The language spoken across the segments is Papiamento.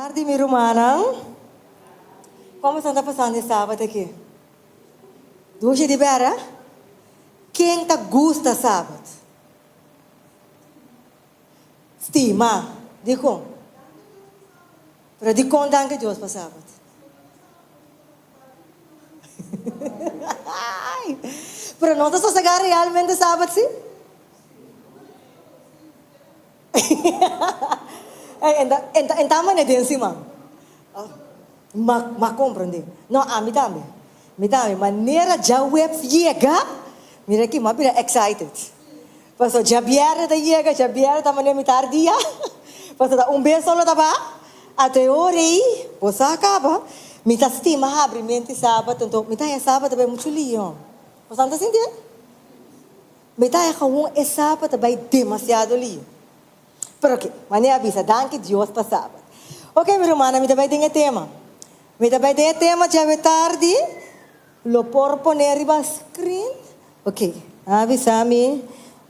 Tardi mi rumannan, Como esnan ta pasando e sabat aki? Dushi di bera? Ken ta gusta sabat? Stima. Dikon? Pero dikon danki Dios pa sabat? Pero no ta sosega realmente sabat si? En ta mane den siman. Ma comprende. No, ami tambe. Mi tambe. Manera djaweps yega, mira aki, mi a bira excited. Pasobra djabièrnè ta yega, djabièrnè ta manera mitar dia. Pasobra ta un bes solo ta ba. Ata e ora ei, bo sa caba. Mi ta stima habri mente sabat, anto mi ta haña sabat ta bai muchu lion. Bo sa no ta sinti e? Mi ta haña gewoon e sabat ta bai demasiado liu. Pero oke, manera a bisa, danki Dios pa sabat. Oke, mi rumannan, mi ta bai den e tema. Mi ta bai den e tema djawe tardi. Lo por pone riba screen? Oke, nan a bisa mi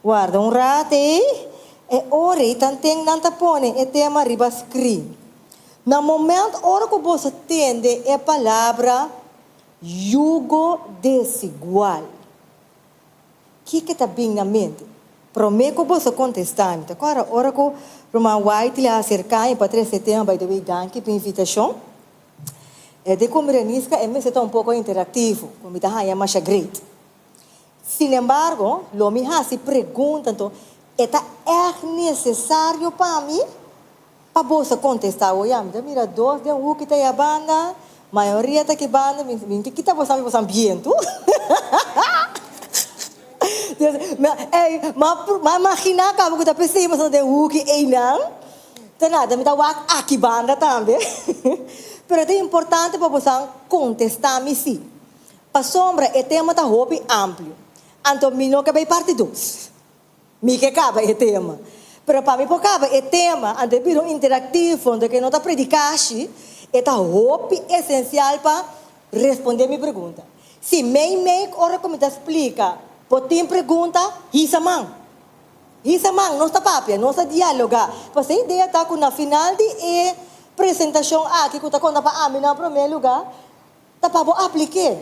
warda un rat ei. E ora ei tanten nan ta pone e tema riba screen. Na moment ora ku boso tende e palabra yugo desigual. Kiko ta bin na mente? Promé ku boso kontestá mi ta kòrda ora ku Ruman Whiteley a aserká mi pa trese e tema, by the way danki pa invitashon. E di ku mi Reniska e mester ta un poko interaktivo, ku mi ta haña masha great. Sinembargo, lo mi hasi pregunta anto, e ta ègt nesesario pa mi Pa boso kontestá, Oya, mi ta mira dos den huki ta ya banda, mayoria ta ki banda, mi mi ke kita boso ami boso ambientu. Dios, mi a, ey, m'a m'a imaginá kaba ku ta p'esei boso ta den huki einan. Ta nada, mi ta wak aki banda tambe. Pero ta importante pa boso kontestá mi sí. Pasobra e tema ta hopi amplio. Anto mi no ke bai parti dos. Mi ke kaba e tema. Pero pa mi por kaba e tema, anto e bira un interaktivo, anto ke no ta predikashi, e ta hopi esensial pa respondé mi pregunta. Si meimei ora ku mi ta splika bo tin pregunta, hisa man. Hisa man, nos ta papia, nos ta dialogá. Pasobra e idea ta ku na final di e presentashon aki ku ta konta pa ami na promé lugá, ta pa bo aplik'é.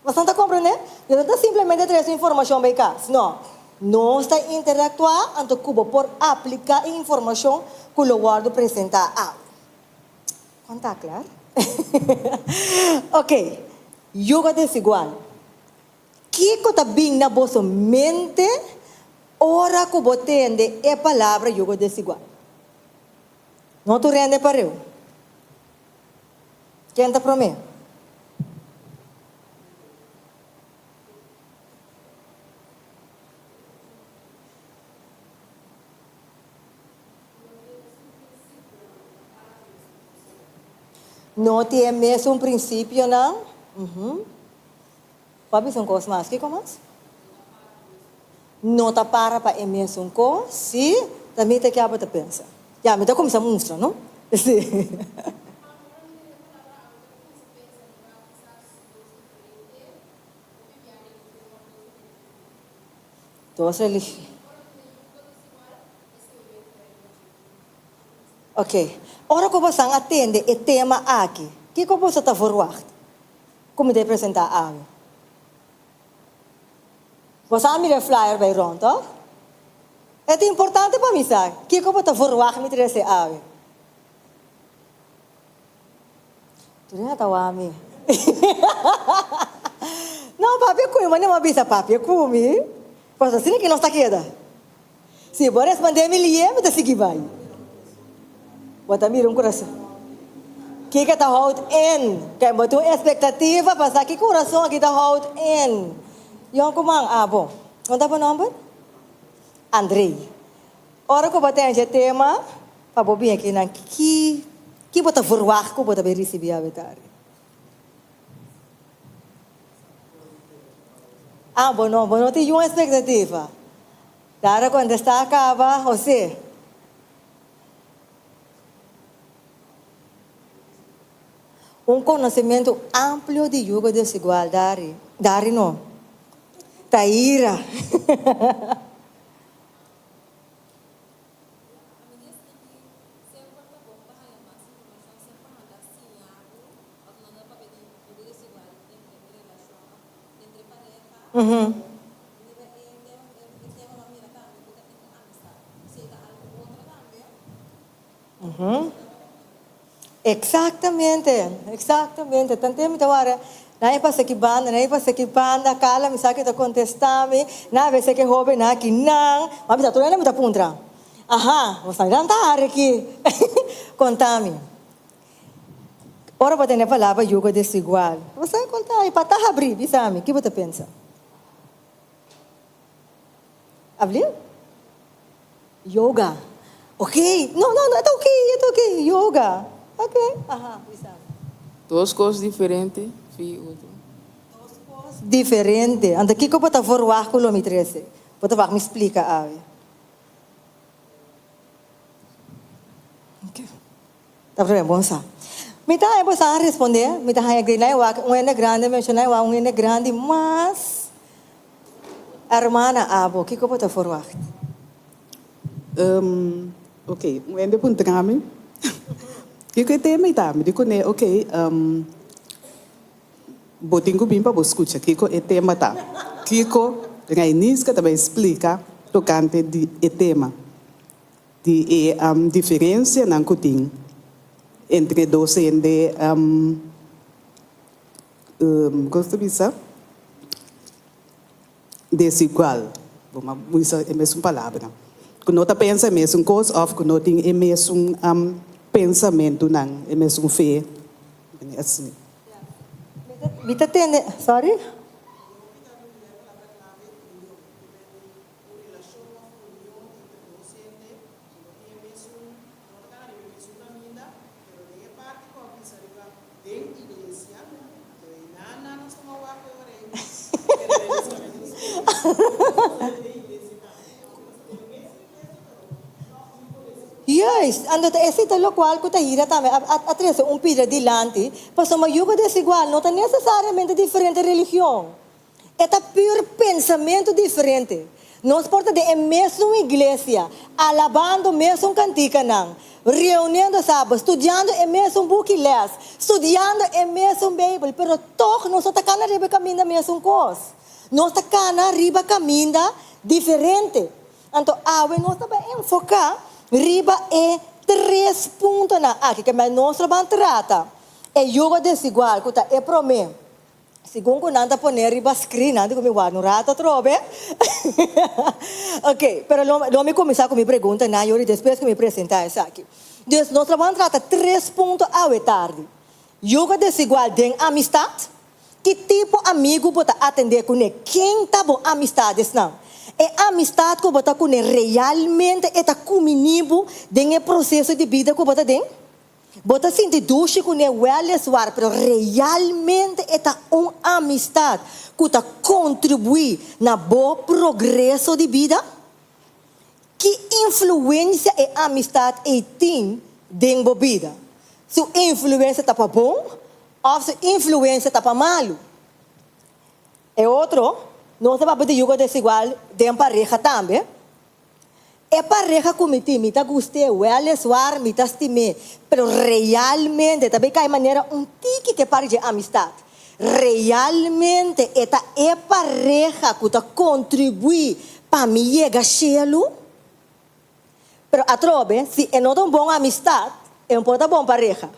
Nos no ta komprendé? Nos no ta simplemente trese informashon bai kas. No. Nos ta interaktuá anto ku bo por apliká e informashon ku lo wòrdu presentá awe. Kon ta klar? Oke. Yuga desigual. Kiko ta bin na boso mente ora ku bo tende e palabra yugo desigual? No tur hende pareu. Ken ta promé? No tin e mesun prinsipionan. Bo a bisa un kos mas. Kiko mas? No ta para pa e mesun kos. Sí, ta mi ta ke abo ta pensa. Ya, mi ta kuminsá mustra, no? Sí. Dos religion. Ok. Ora ku bosan a tende e tema aki, kiko boso ta verwagt ku mi ta presentá awe? Boso a mira e flyer bai rond, tòg? E ta importante pa mi sa kiko bo ta verwagt mi trese awe. Tur hende ta wak mi. No, papia ku mi, manera mi a bisa papia ku mi, pasobra asina ki nos ta keda. Si bo respondé mi lié, mi ta sigui bai. Bo ta mira un kurason. Kiko ta houd in? Ken bo tin un espektativa pa sa ki kurason aki ta houd in? Yonkuman, abo. Kon ta bo nòmber? Andrei. Ora ku bo ten dje tema, pa bo bin akinan, ki ki bo ta verwagt ku bo ta bai risibí awe tardi? Ah, bo no, bo no tin yun espektativa. Dara kontestá kaba, José. Un konosementu amplio di yugo desigual, Dari. Dari no. Taira. Exactamente, exactamente. Tante mi ta wara, nan e pasa ki banda, nan e pasa ki banda, Carla mi sa ke ta contesta mi, nan a bese ke hobennan aki nan, ma mi ta tur hende mi ta puntra. Aha, bo sa mi ta hari aki. Conta mi. Ora bo tene palabra yugo desigual, bo sa conta mi, pa ta habri, bisa mi, ki bo ta pensa? Abril? Yoga. Ok. No, no, no, e ta ok, e ta ok. Yoga. Ok. Aha, bisa. Dos kos diferente fi otro. Dos kos diferente. Anto kiko bo ta verwagt ku lo mi trese? Bo ta wak mi splika awe. Ok. Ta prome bon sa. Mi ta haña bo sa a respondé. Mi ta haña grei nan e wak un hende grandi menshoná e wak un hende grandi mas. Hermana abo, kiko bo ta forwagt? Ok, un hende puntra mi kiko e tema i ta. Mi di kuné, ok, bo tin ku bin pa bo skucha kiko e tema ta. Kiko Rainiska ta bai splika tokante di e tema. Di e diferencianan cu tin entre dos hende, con ta bisa, desigual, bo a usa e mesun palabra, cu no ta pensa e mesun cos of cu no tin e mesun pensamentonan, e mesun fe, asina. Mi ta tende, sorry. Un relashon òf union entre dos hende ku no tin e mesun, no ta kana riba e mesun kaminda, pero den e parti ku a bisa riba den iglesia, anto einan nan nos tuma wak e ora ei mes kere den den iglesia tambe. Aunke nos ta den e mesun iglesia pero tòg un por desigual. Juist, anto ta esei ta lokual ku ta hira tambe a a trese un pida dilanti, pasobra yugo desigual no ta nesesariamente diferente religion. E ta pur pensamentu diferente. Nos por ta den e mesun iglesia, alabando mesun kantikanan, reuniendo saba, studiando e mesun buki les, studiando e mesun Beibel, pero tog nos no ta kana riba e kaminda mesun kos. Nos ta kana riba kaminda diferente. Anto awe nos ta bai enfoká riba e tres puntonan aki ke nos lo ban trata, e yugo desigual ku ta e promé. Segun ku nan ta pone riba screen, nan di ku mi warda un rato atrobe. Ok, pero lo lo mi kuminsá ku mi preguntanan yori despues ku mi presentá esaki. Dus nos lo ban trata tres punto awe tardi. Yugo desigual den amistat, ki tipo amigu bo ta atendé kuné? Ken ta bo amistadesnan? E amistat ku bo ta kuné realmente e ta kuminí bo den e proseso di bida ku bo ta den? Bo ta sinti dushi ku ne wèleswar, pero realmente e ta un amistat ku ta kontribuí na bo progreso di bida? Ki influensia e amistat ei tin den bo bida? Su influensia ta pa bon òf su influensia ta pa malu? E otro, nos ta papia di yugo desigual den pareha tambe. E pareha ku mi tin, mi ta gust'é, wèleswar mi ta stim'é, pero realmente ta bay kai manera un tiki ku e parti dje amistat. Realmente e ta e pareha ku ta kontribuí pa mi yega shelu? Pero atrobe, si e no ta un bon amistat, e no por ta bon pareha.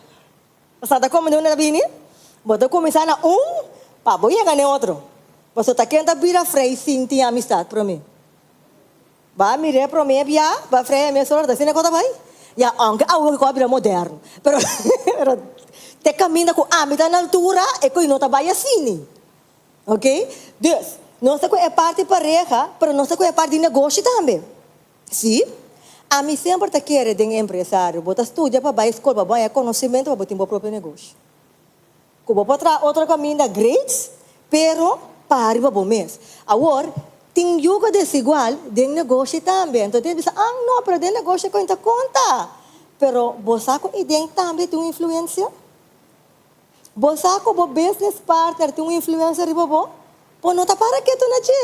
Bo ta komo di unda ta bini? Bo ta kuminsá na un pa bo yega na e otro. Pasobra ta ken ta bira frei sin tin amistat promé? Ba mir'é promé bia, ba frea mesora, ta asina ku ta bai? Ya, aunke awor ku a bira moderno, pero pero te kaminda ku ami ta na altura, e ku no ta bai asini. Ok? Dus, nos ta ku e parti pareha, pero nos ta ku e parti di negoshi tambe. Sí, ami semper ta kere den empresario. Bo ta studia pa bai skol, pa bo haña konosementu pa bo tin bo propio negoshi. Ku bo por traha otro kaminda great, pero para riba bo mes. Awor, tin yugo desigual den negoshi tambe. Anto den bisa, ah no, pero den negoshi ku ta konta. Pero bo sa ku iden tambe tin un influensia? Bo sa ku bo business partner tin un influensia riba bo? Bo no ta para ketu na dje.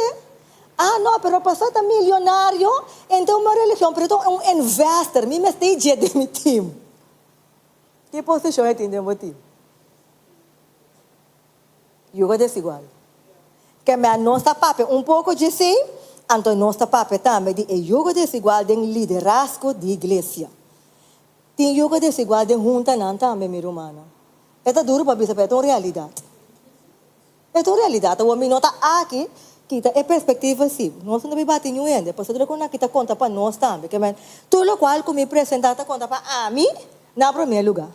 Ah no, pero pasobra ta milionario, en ta un religion, pero ta un investor, mi mester dje den mi team. Ki posishon e tin den bo tim? Yugo desigual. Ke men nos ta papia un poko dje esei, anto nos ta papia tambe di e yugo desigual den liderazgo di iglesia. Tin yugo desigual den huntanan tambe, mi rumannan. E ta duru pa bisa, pero e ta un realidat. E ta un realidat. Awor mi no ta aki kita e perspektiva si. Nos no ta biba bati niun hende, pasobra ku nan aki ta konta pa nos tambe. Ke men tur lokual ku mi presentá ta konta pa ami na promé lugá.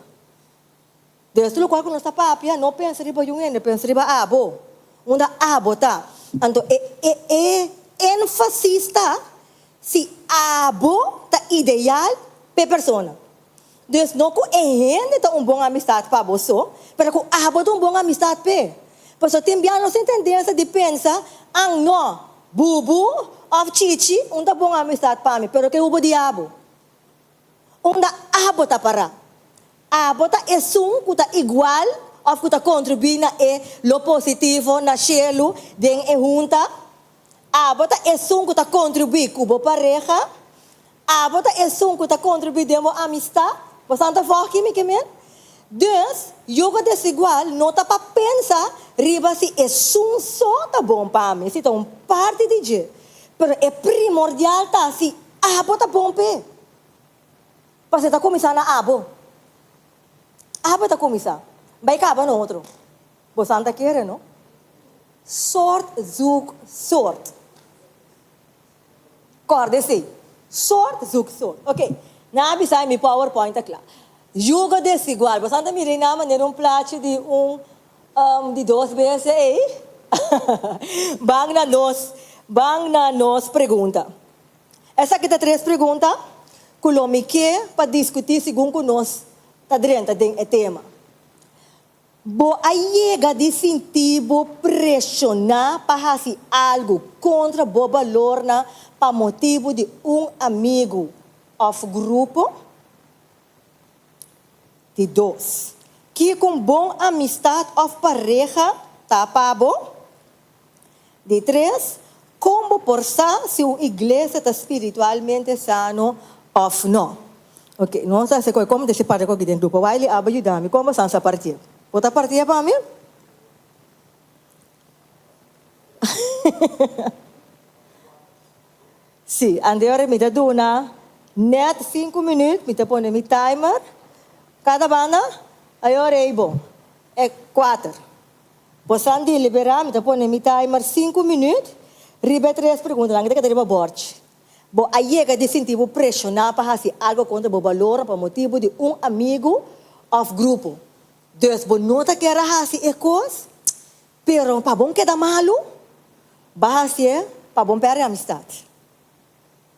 Des tur lokual ku nos ta papia, no pensa riba yun hende, pensa riba abo. Unda abo ta. Anto e e e énfasis ta si abo ta ideal p'e persona. Dus no ku e hende ta un bon amistat pa bo so, pero ku abo ta un bon amistat p'e. Pasobra tin bia nos tin tendensia di pensa, An no, Bubu òf Chichi un ta bon amistat pa mi, pero ke hubo di abo? Unda abo ta pará? Abo ta esun ku ta igual òf ku ta kontribuí na e lo positivo na shelu den e hunta? Abo ta esun ku ta kontribuí ku bo pareha? Abo ta esun ku ta kontribuí den bo amistad? Bo sa ta vòg ki mi ke men? Dus, yugo desigual no ta pa pensa riba si esun so ta bon pa mi, si ta un parti di dje. Pero e primordial ta si abo ta bon p'e. Pasobra ta kuminsá na abo. Abo ta kuminsá. Bai kaba na otro. Bo sa ta kere, no? Soort zoek soort. Kòrda esei. Soort zoek soort. Ok. Nan a bisa mi powerpoint ta kla. Yugo desigual. Boso ta mira einan manera un plachi di un di dos bese ei? Ban na nos, ban na nos pregunta. Esaki ta tres pregunta ku lo mi ke pa diskutí segun ku nos ta drenta den e tema. Bo a yega di sinti bo preshoná pa hasi algu kontra bo balornan pa motibu di un amigu òf grupo? Di dos, kiko un bon amistat òf pareha ta pa bo? Di tres, kon bo por sa si un iglesia ta spiritualmente sano òf nò? Ok, nos ta hasi koe komo ta hasi parti koki den grupo. Wiley aba yuda mi, kon bo sa sa partié? Bo ta partié pa mi? Sí, ande ora mi ta duna nèt sinku minüt, mi ta pone mi timer kada banda, ayora ei bon, e kuater. Bosan deliberá, mi ta pone mi timer sinku minüt riba e tres preguntanan ki ta keda riba bòrchi. Bo a yega di sinti bo preshoná pa hasi algu kontra bo balornan pa motibu di un amigu òf grupo? Dus bo no ta kier a hasi e kos, pero pa bon keda malu, bo a hasié pa bon pèrdè amistat,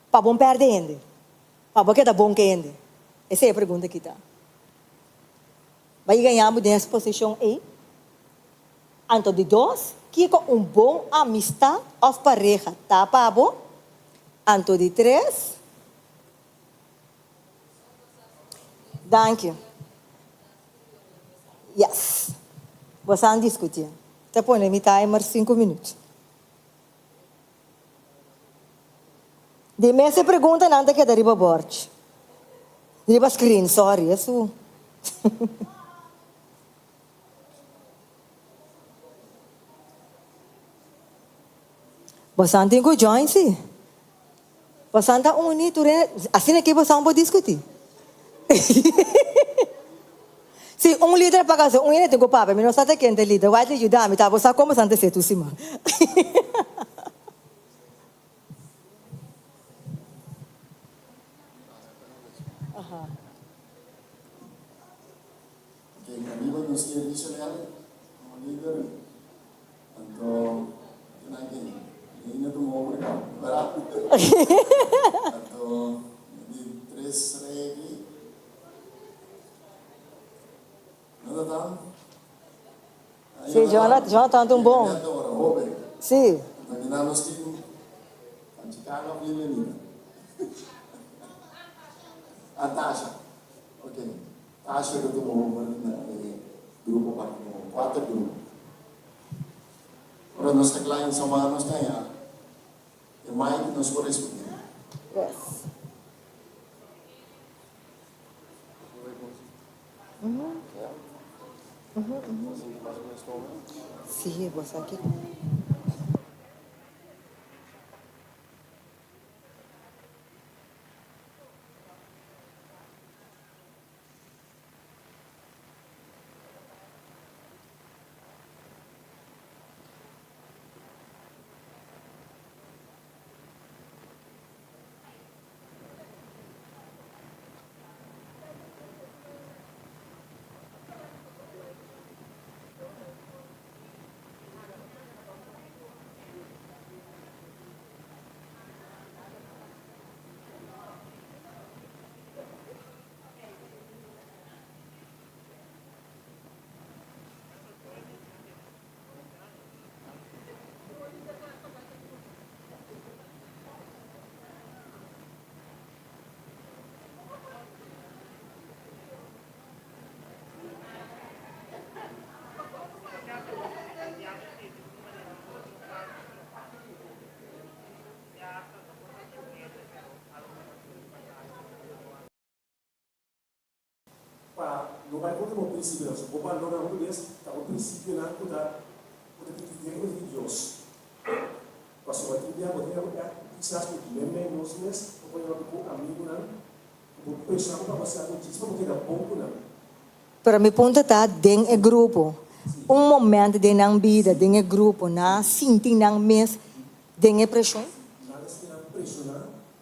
pa bon pèrdè hende, pa bo keda bon ku hende. Esei e pregunta ki ta. Bai gaña bo den es posishon ei? Anto di dos, kiko un bon amistad òf pareha ta pa bo? Anto di tres, danki. Yes. Bo sa diskutí. Ta pone mi timer sinku minüt. Di mes e preguntanan ta keda riba bòrchi. Riba screen, sorry, esu. Bosan tin ku join si. Bosan ta uni tur e, asina ke bosan por diskutí. Si un lider pa kasa un hende tin ku papia, mi no sa ta ken ta e lider, wak di yuda mi ta bo sa kon bosan ta hasi tur siman. Ok, ariba nos tin Richelel como lider, anto kinan ken? Reina tuma over kaba, berdad? Anto di tres rei aki, Jonathan? Sí, Jonathan, Jonathan ta un bon. Sí. Anto kinan nos tin Chicano of Lilianita? Ah, Tasha. Ok. Tasha ta tuma over na e grupo parti nobo, kuater grupo. Ora nos ta kla insama nos ta haña e mic nos por respondé. Yes. Sí, bo sa kiko. bo prinsipionan. So bo balornan hopi bes ta bo prinsipionan ku ta ku ta di di Dios. Pasobra tin bia bo tin algu ègt kisas ku meme nos mes bo por yama ku amigunan ku bo preshona bo pa hasi algu djis pa bo keda bon ku nan. Pero mi punto ta den e grupo. Un momento den nan bida den e grupo nan a sinti nan mes den e preshon? Nan a sinti nan preshoná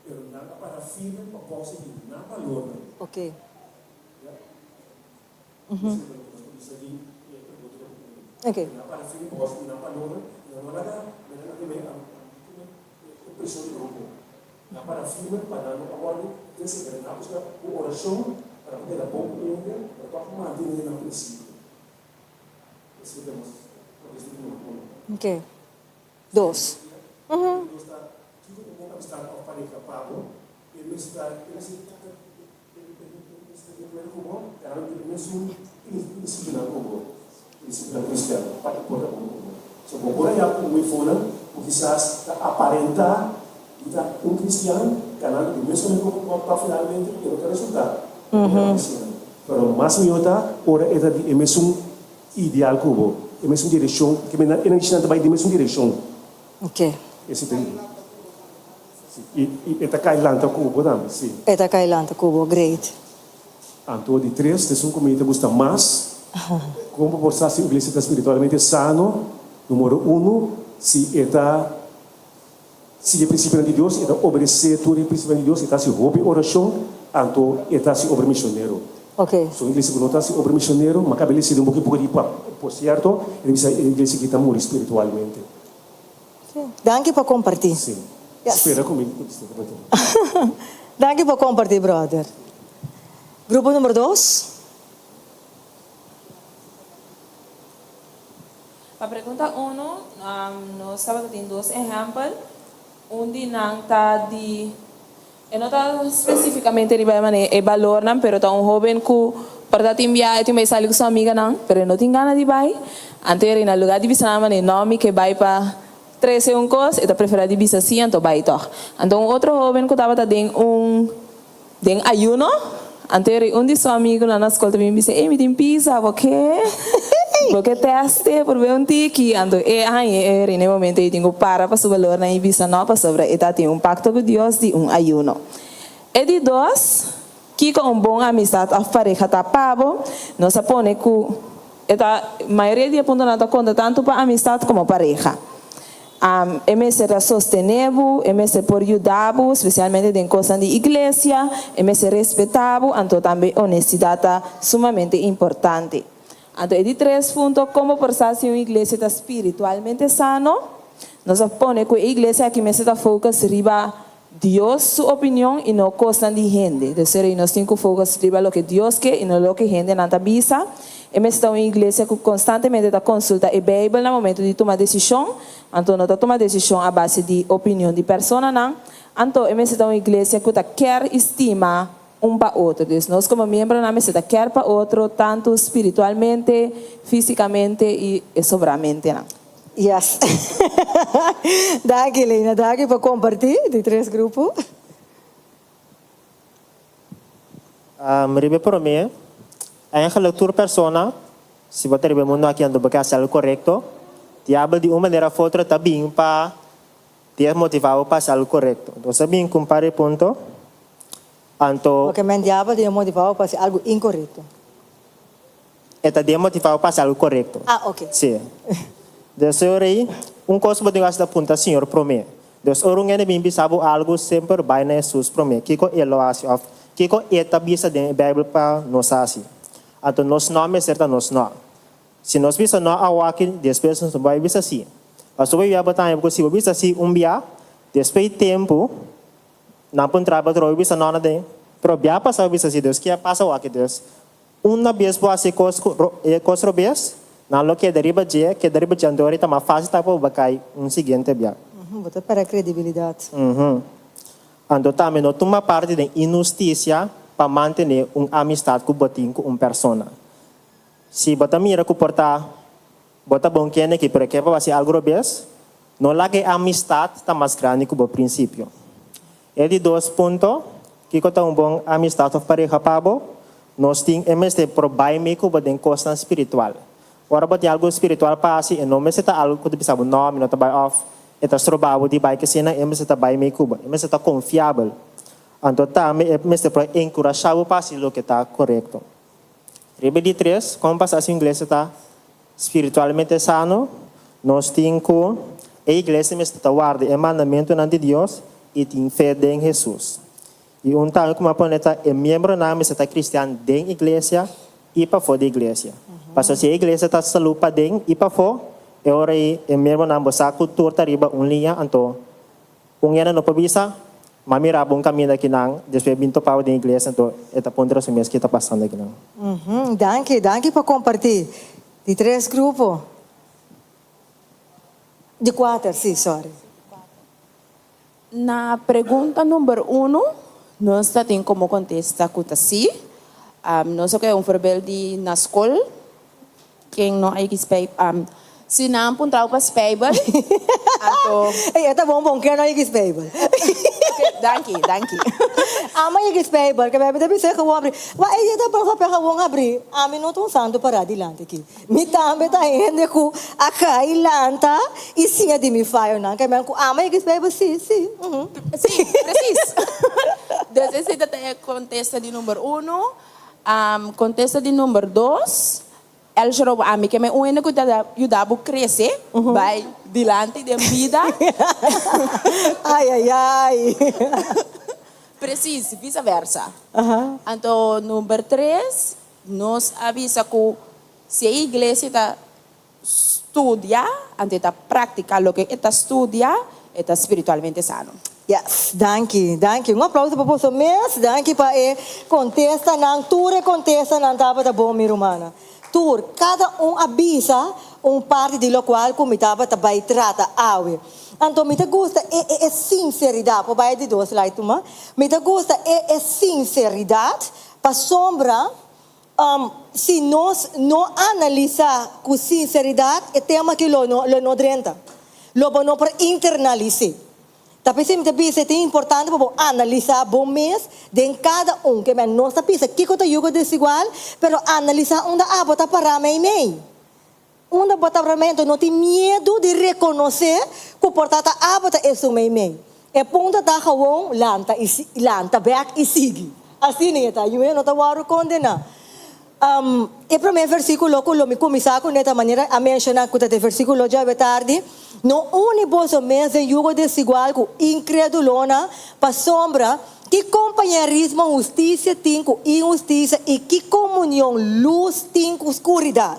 pero nan a para firme pa kousa di nan balornan. Ok. Ya. Esei ta loke nos por bisa di e pregunta ku bo pone. Ok. Nan a para firme pa kousa di nan balornan i nan no a laga mira nan tin e preshon di grupo. Nan para firme pa nan no a wòrdu desencadená. Nan buska ku orashon pa nan por keda bon ku hende, pero tòg mantené nan prinsipio. Esei ta nos kontesta di número uno. Ok. Dos. Di dos ta, kiko un bon amistad òf pareha pa bo? E mester ta, e mester ta, e mester ta di akuerdo ku bo, e nan tin e mesun prinsipionan ku bo, prinsipionan kristian, pa e por ta bon ku bo. So bo por haña ku un efonan ku kisas ta aparentá di ta un kristian, ganando di mes manera ku bo pa finalmente e no ta resultá un berdadero kristian. Pero mas mihó ta ora e ta di e mesun ideal ku bo, e mesun direkshon, ke men e nan ta bai den mesun direkshon. Ok. Esei ta Si, i i e ta kai lanta ku bo tambe, si. E ta kai lanta ku bo, great. Anto di tres, esun ku mi ta gusta mas, kon bo por sa si un iglesia ta spiritualmente sano? Numero uno, si e ta sigui e prinsipionan di Dios, e ta obedesé tur e prinsipionan di Dios, e ta hasi hopi orashon, anto e ta hasi obra misionero. Ok. So un iglesia ku no ta hasi obra misionero, ma kab'e lesido un poki poko di pa, por sierto, e ta bisa e iglesia aki ta muri spiritualmente. Danki pa kompartí. Sí. Yes. Spera ku mi kontestá ta beter. Danki pa kompartí, brother. Grupo number dos. Pa pregunta uno, nos tabata tin dos ehèmpel. Un di nan ta di, e no ta spesífikamente riba e manera e balornan, pero ta un hóben ku por ta tin biaha e tin bai sali ku su amiganan, pero e no tin gana di bai. Anto e rei na lugá di bisa nan manera no mi ke bai pa trese un kos, e ta preferá di bisa sí anto bai tòg. Anto un otro hóben ku tabata den un. Den ayuno, anto e rei un di su amigunan na skol ta bin bisa, Ey, mi tin pizza, bo ke? Bo ke teste? Prob'é un tiki. Anto e hañ'é e rei na e momento ei tin ku para pa su balornan i bisa no, pasobra e ta tin un pakto ku Dios di un ayuno. E di dos, Kiko un bon amistat òf pareha ta pa bo? Nos a pone ku e ta mayoria di e puntonan ta konta tantu pa amistat komo pareha. E mester ta sostené bo, e mester por yuda bo, spesialmente den kosnan di iglesia, e mester respetá bo, anto tambe honestidat ta sumamente importante. Anto e di tres punto, kon bo por sa si un iglesia ta spiritualmente sano? Nos a pone ku e iglesia aki mester ta focus riba Dios su opinion i no kosnan di hende. Dus e rei nos tin ku focus riba loke Dios ke i no loke hendenan ta bisa. E mester ta un iglesia ku konstantemente ta konsulta e Beibel na momento di tuma desishon, anto no ta tuma desishon a base di opinion di personanan. Anto e mester ta un iglesia ku ta ker i stima un pa otro. Dus nos komo miembronan mester ta ker pa otro tantu spiritualmente, físikamente i e sobramentenan. Yes. Danki Lena, danki pa comparti di tres grupo. Riba e prome, eigenlijk tur persona, si bo ta riba e mundo aki anto bo ke hasi algo korekto, diabel di un manera of otro ta bin pa desmotiva bo pa hasi algo korekto. Entonces ta bin ku un par di punto, anto. Oke, men diabel ta motiva bo pa hasi algo inkorekto. E ta demotivá bo pa hasi algu korekto. Ah, ok. Sí. Des ora ei, un kos ku bo tin ku hasi ta puntra Señor promé. Des ora un hende bin bisa bo algu, semper bai na Hesus promé. Kiko E lo hasi òf kiko E ta bisa den e Beibel pa nos hasi? Anto nos nò mester ta nos nò. Si nos bisa nò awaki, despues nos no bai bisa sí. Pasobra bo bia bo ta haña ku si bo bisa sí un bia, despues di tempu, nan puntra bo atrobe bisa nò na den. Pero bia pasá bo bisa sí, Dios ke a pasa awaki? Des Una bes bo hasi kos ku e kos robes, nan lo keda riba dje, keda riba dje, anto ora ta mas fásil ta pa bo kai un siguiente bia. Bo ta pèrdè kredibilidat. Anto tambe no tuma parti den inhustisia pa mantené un amistat ku bo tin ku un persona. Si bo ta mira ku por ta bo ta bon kende aki pero e ke pa bo hasi algu robes, no laga e amistat ta mas grandi ku bo prinsipio. E di dos punto, kiko ta un bon amistat òf pareha pa bo? Nos tin e mester por bai mee ku bo den kosnan spiritual. Ora bo tin algu spiritual pa hasi, e no mester ta algu ku ta bisa bo, No, mi no ta bai òf e ta stroba bo di bai kesina, e mester ta bai mee ku bo. E mester ta konfiabel. Anto tambe e mester por enkurashá bo pa hasi loke ta korekto. Riba di tres, kon pasa si un iglesia ta spiritualmente sano? Nos tin ku e iglesia mester ta warda e mandamentunan di Dios i tin fe den Hesus. I un tambe ku mi a pone ta e miembronan mester ta kristian den iglesia i pafó di iglesia. Pasobra si e iglesia ta salú paden i pafó, e ora ei e miembronan bo sa ku tur ta riba un liña, anto un hende no por bisa, M'a mira bo un kaminda akinan, despues bin topa bo den iglesia, anto e ta puntra su mes ke ta pasando akinan. Danki, danki pa kompartí. Di tres grupo. Di kuater, sí, sorry. Na pregunta number uno, nos ta tin como contesta cu ta si. Nos a coge un voorbeeld di na scol, ken no a yega spijbel, si nan puntra bo pa spijbel, anto. Ey, e ta bon bon, ken no a yega spijbel? Ok, danki, danki. Amo a yega spijbel, ke mi ta bisa gewoon abri. Wa ey ta bon papia gewoon abri, ami no ta un santo pará dilanti aki. Mi tambe ta hende ku a kai lanta i siña di mi fayonan. Ke men ku ama e Bijbel? Sí, sí. Sí, presis. Dus esei ta ta e kontesta di number uno. Kontesta di number dos, El Shorobo, ami ke men un hende ku ta yuda bo krese, bai dilanti den bida. Ai, ai, ai. Presis, visa versa. Anto number tres, Nos a bisa ku si e iglesia ta studia, anto e ta praktiká loke e ta studia, e ta spiritualmente sano. Yes, danki, danki. Un aplauso pa boso mes. Danki pa e kontestanan. Tur e kontestanan tabata bon, mi rumannan. Tur, kada un a bisa un parti di lokual ku mi tabata bai trata awe. Anto mi ta gusta e e e sinseridat. Por bai di dos slide tuma. Mi ta gusta e e sinseridat Pasobra, si nos no analisá ku sinseridat e tema aki lo no lo no drenta. Lo bo no por internalis'é. Ta p'esei mi ta bisa e ta importante pa bo analisá bo mes den kada un. Ke men nos ta bisa kiko ta yugo desigual, pero analisá unda abo ta pará meimei. Unda bo ta realmente no tin miedu di rekonosé ku por ta ta abo ta esun meimei. E punto ta gewoon lanta i lanta bèk i sigui. Asina e ta, yu e no ta wòrdu kondená. E promé versíkulo ku lo mi kuminsá kuné ta manera a menshoná ku ta e versíkulo djawe tardi, No uni boso mes den yugo desigual ku inkredulonan, pasobra ki kompañerismo hustisia tin ku inhustisia i ki komunion lus tin ku skuridat?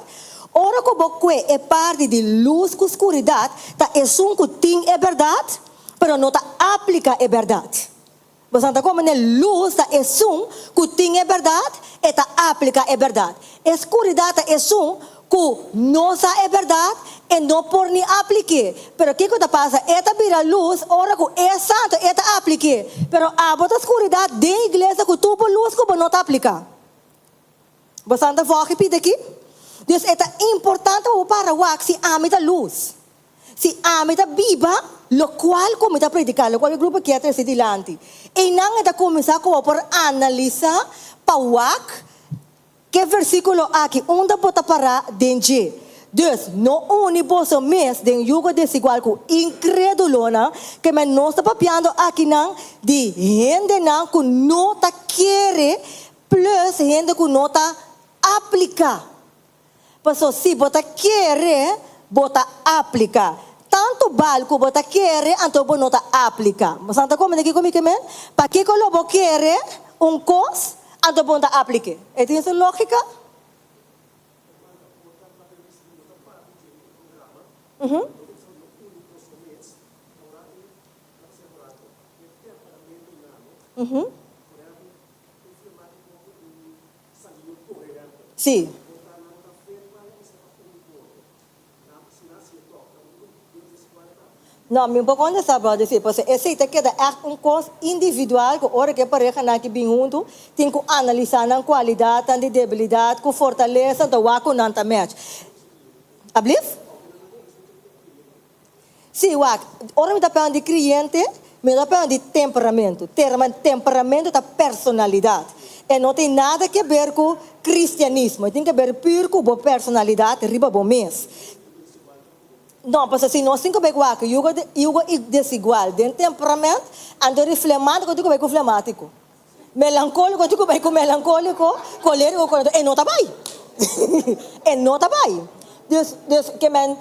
Ora ku bo kue e parti di lus ku skuridat, ta esun ku tin e bèrdat, pero no ta aplika e bèrdat. Bo sa ta komprende? Lus ta esun ku tin e bèrdat, e ta aplika e bèrdat. E skuridat ta esun ku no sa e bèrdat, e no por ni aplik'é. Pero kiko ta pasa? E ta bira lus ora ku e santu, e ta aplik'é. Pero abo ta skuridat den iglesia ku tur bo lus ku bo no ta aplika. Bo sa ta vòg e pida aki? Dus e ta importante pa bo para wak si ami ta lus. Si ami ta biba lokual ku mi ta prediká, lokual e grupo kier trese dilanti. Einan e ta kuminsá ku bo por analisá pa wak ke versíkulo aki unda bo ta pará den dje. Dus, no uni boso mes den yugo desigual ku inkrédulonan, ke men nos ta papiando akinan di hendenan ku no ta kere Plus hende ku no ta apliká. Paso si bo ta kere, bo ta apliká. Tantu bal ku bo ta kere, anto bo no ta apliká. Bo sa ta komprende kiko mi ke men? Pakiko lo bo kere un kos, anto bo no ta aplik'é? E tin su lógika? Sí. No, mi un poco contesta brother, sí, pasobra esei ta keda ègt un kos individual ku ora ku e parehanan aki bin huntu tin ku analisá nan kualidatnan di debilidat ku fortalesa ta wak ku nan ta match. Ablief? Sí, wak, ora mi ta pèn di kriente, mi no ta pèn di temperamentu. Temperamentu ta personalidat. E no tin nada ke ber ku kristianismo, e tin ke ber pur ku bo personalidat riba bo mes. No, pasobra si nos tin ku bai wak yugo yugo i desigual den temperament, anto ri flemátiko tin ku bai ku flemátiko, melankóliko tin ku bai ku melankóliko, kolériko ku kolériko, e no ta bai. E no ta bai. Dus, dus ke men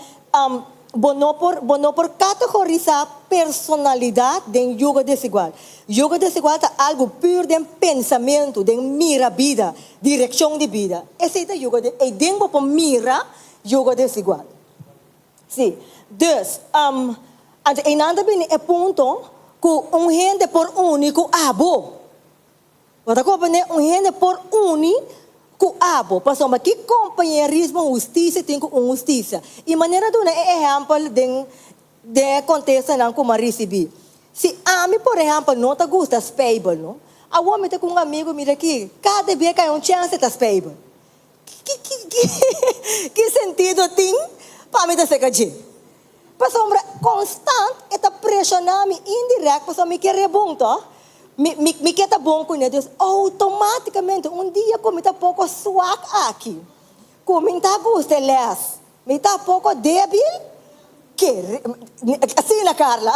bo no por bo no por kategorisá personalidat den yugo desigual. Yugo desigual ta algu pur den pensamentu, den mira bida, direkshon di bida. Esei ta yugo de, ei den bo por mira yugo desigual. Sí. Dus, anto einan ta bini e punto ku un hende por uni ku abo. Bo ta komprendé? Un hende por uni ku abo. Pasobra ki kompañerismo hustisia tin ku un hustisia? I manera duna e ehèmpel den den e kontestanan ku mi a risibí. Si ami, por ehèmpel, no ta gusta spijbel, no? Awor mi ta ku un amigu, mira aki, kada bia ku hay un chèns e ta spijbel. Ki, ki, ki, ki sentido tin pa mi ta seka dje? Pasobra konstant e ta preshoná mi indirèkt pasobra mi ke rebon tòg? Mi, mi, mi ke ta bon kuné. Dus outomátikamente un dia ku mi ta poko swak aki, ku mi ta gusta e lès, mi ta poko débil, ke, asina Carla,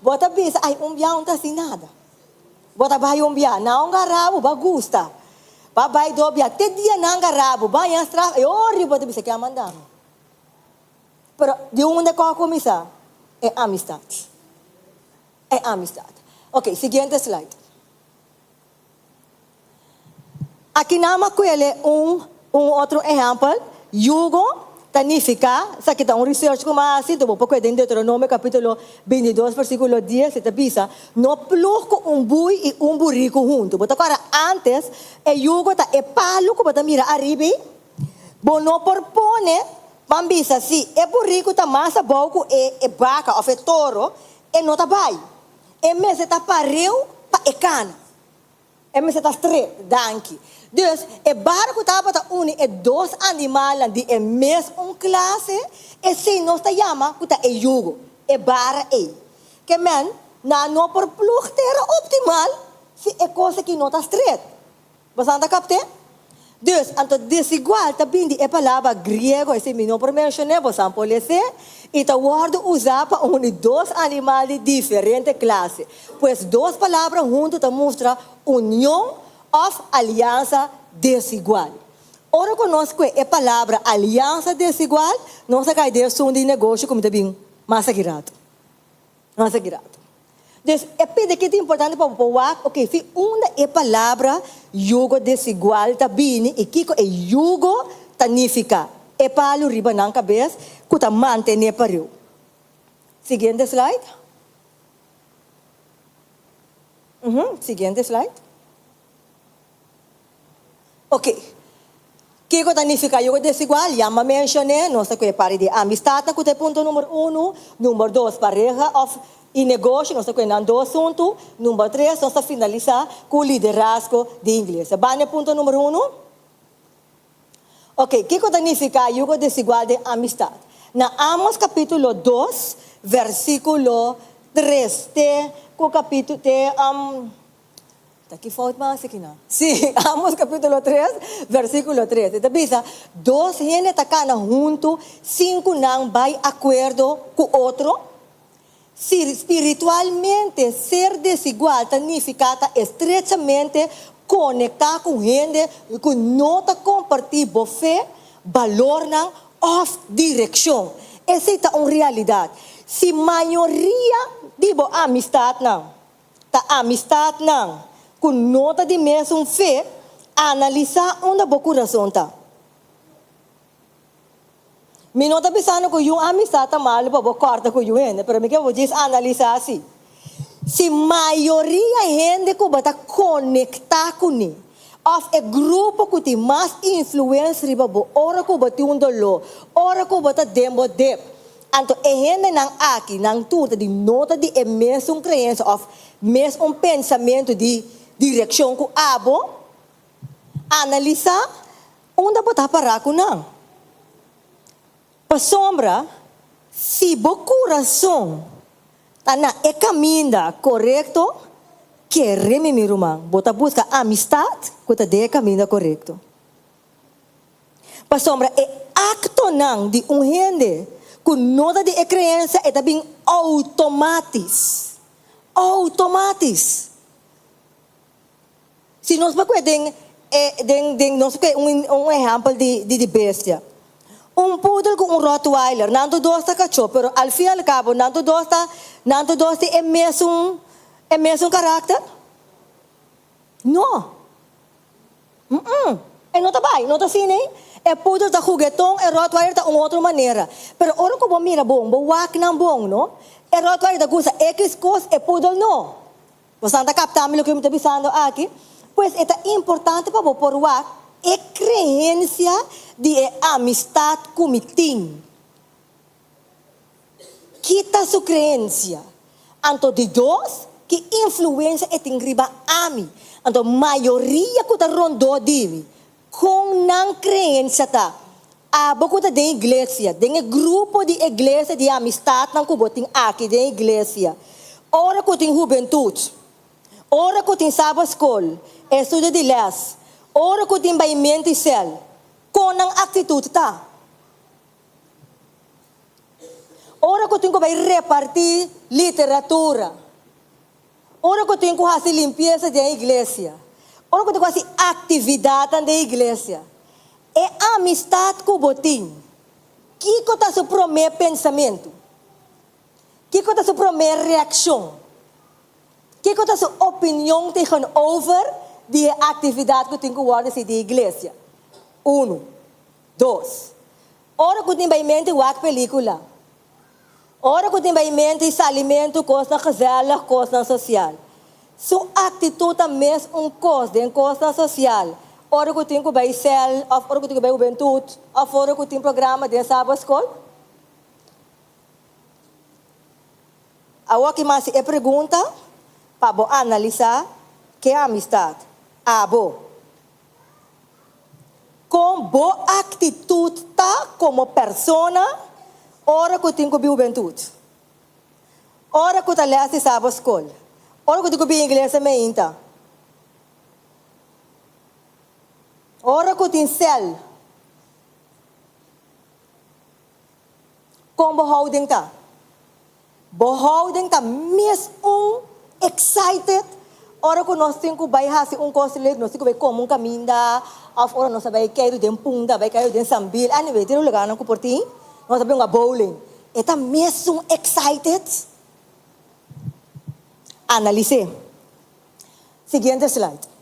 bo ta bisa, ai un bia un ta hasi nada. Bo ta bai un bia, nan gara bo, bo gusta. Bo bai do bia, te dia nan gara bo, bai en straf, e ori bo ta bisa ke a manda mi. Pero di unda ku a kuminsá? E amistat. E amistat. Ok, siguiente slide. Aki nan a kuele un un otro ehèmpel, yugo ta nifiká, esaki ta un research ku mi a hasi, bo por kue den Deuteronomio kapítulo 22 versíkulo 10, e ta bisa, No plug ku un bui i un buriku huntu. Bo ta kòrda ántes e yugo ta e palu ku bo ta mira ariba ei? Bo no por pone, ban bisa, si e buriku ta mas abou ku e e baka òf e toro, e no ta bai. E mester ta pareu pa e kana. E mester ta stret, danki. Dus, e barku tabata uni e dos animalnan di e mes un klase, esei nos ta yama ku ta e yugo, e bara ei. Ke men, nan no por plug tera optimal si e kos aki no ta stret. Boso ta kapt'é? Dus, anto desigual ta bin di e palabra griego, esei mi no por menshoné, boso por les'é, i ta wòrdu usá pa uni dos animal di diferente klase. Pues dos palabra huntu ta mustra union òf aliansa desigual. Ora ku nos kue e palabra aliansa desigual, nos ta kai den esun di negoshi ku mi ta bin mas aki ratu. Mas aki ratu. Dus e pidi ki ta importante pa bo por wak, ok, fi unda e palabra yugo desigual ta bini i kiko e yugo ta nifiká. E palu riba nan kabes ku ta mantené pariu. Siguiente slide. Uhum, siguiente slide. Ok. Kiko ta nifiká yugo desigual? Ya m'a menshoné, nos ta ku e parti di amistatnan ku ta e punto number unu. Number dos, pareha òf i negoshi, nos ta ku e nan dos huntu. Number tres, nos ta finalisá ku liderazgo di iglesia. Ban na e punto number unu. Ok, kiko ta nifiká yugo desigual den amistat? Na Amos kapítulo dos, versíkulo tres te ku kapítu te Ta ki fout mas aki nan? Sí, Amos capítulo 3, versículo 3. E ta bisa, Dos hende ta cana huntu sin cu nan bai acuerdo cu otro? Si spiritualmente ser desigual ta nifica ta estrechamente conecta cu hende cu no ta comparti bo fe, balornan of direccion. Esey ta un realidad. Si mayoria di bo amistadnan ta amistatnan ku no ta di mesun fe, analisá unda bo kurason ta. Mi no ta bisando ku yun amistat ta malu pa bo kòrta ku yun hende, pero mi ke bo djis analisá si. Si mayoria hende ku bo ta konektá kuné òf e grupo ku tin mas influensia riba bo ora ku bo tin un doló, ora ku bo ta den bo dep, Anto e hendenan aki, nan tur ta di no ta di e mesun creencia of mes un pensamento di direccion cu abo, analisa unda bo ta para cu nan. Pasobra si bo curason ta na e caminda corecto, Kere mi, mi ruman, bo ta buska amistat ku ta den e kaminda korekto. Pasobra e aktonan di un hende ku no ta di e kreensia e ta bin outomatis. Outomatis. Si nos por kue den e den den nos por kue un un ehèmpel di di bestia. Un pudel ku un rottweiler, nan tur dos ta kachó, pero al fin al kabo nan tur dos ta nan tur dos tin e mesun e mesun karakter? No. Mm-mm. E no ta bai, no ta asina ei. E pudel ta hugueton, e rottweiler ta un otro manera. Pero ora ku bo mira bon, bo wak nan bon, no? E rottweiler ta gusta ekis kos, e pudel no. Bosan ta kapta mi loke mi ta bisando aki? Pues e ta importante pa bo por wak e kreensia di e amistat ku mi tin. Ki ta su kreensia? Anto di dos, ki influensia e tin riba ami? Anto mayoria ku ta rondó di mi, kon nan kreensia ta? Abo ku ta den iglesia, den e grupo di iglesia di amistatnan ku bo tin aki den iglesia, ora ku tin hubentut, ora ku tin sabaskol, estudio di lès, ora ku tin baimenti sèl, kon nan aktitut ta? Ora ku tin ku bai repartí literatura, ora ku tin ku hasi limpiesa den iglesia, ora ku tin ku hasi aktividatnan den iglesia, e amistat ku bo tin, kiko ta su promé pensamentu? Kiko ta su promé reakshon? Kiko ta su opinion tegenover di e aktividat ku tin ku wòrdu hasi den iglesia? Unu. Dos. Ora ku tin bai mente wak pelikula. Ora ku tin bai mente salimentu, kosnan gezellig, kosnan sosial. Su aktitut ta mes un kos den kosnan sosial. Ora ku tin ku bai sèl òf ora ku tin ku bai hubentut òf ora ku tin programa den sabaskol. Awor ki mas e pregunta pa bo analisá ke amistat abo. Kon bo aktitut ta komo persona ora ku tin ku bin hubentut? Ora ku ta lès di saba skol? Ora ku tin ku bin iglesia meinta? Ora ku tin sèl? Kon bo houding ta? Bo houding ta mes un excited ora ku nos tin ku bai hasi un kos leuk, nos tin ku bai kome un kaminda òf ora nos a bai keiru den Punda, bai keiru den Sambil, anyway tin un lugarnan ku por tin, nos a bin bowling. E ta mesun excited? Analis'é. Siguiente slide.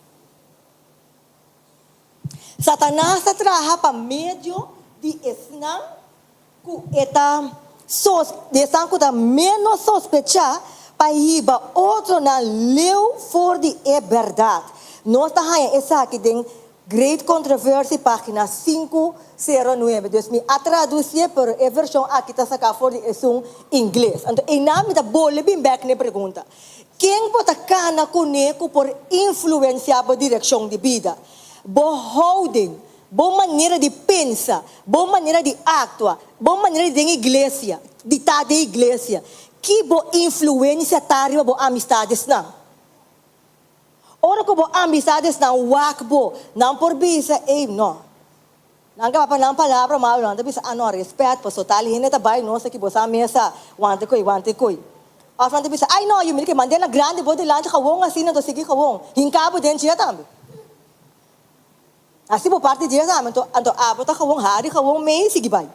Satanas ta traha pa medio di esnan ku e ta sos, di esnan ku ta ménos sospechá pa hiba otronan leu for di e bèrdat. Nos ta haña esaki den Great Controversy, página 509. Dus mi a tradusié, pero e vershon aki ta saká for di esun ingles. Anto einan mi ta bolbe bin bèk na e pregunta. Ken bo ta kana kuné ku por influensiá bo direkshon di bida? Bo houding, bo manera di pensa, bo manera di aktua, bo manera di den iglesia, di ta den iglesia, ki bo influensia ta riba bo amistadesnan? Ora ku bo amistadesnan wak bo, nan por bisa, Ey, no. Nan kaba pa nan palabra malu, nan ta bisa, Ah no, respet, paso tal hende ta bai nos aki, bo sa mesa, wante koe, wante koe. Of nan ta bisa, Ai no, yu mira ke mand'é na grandi bo dilanti gewon asina, anto sigui gewon, hinka bo den dje tambe. Hasi bo parti dje tambe, anto, anto abo ta gewon hari gewon mei sigui bai.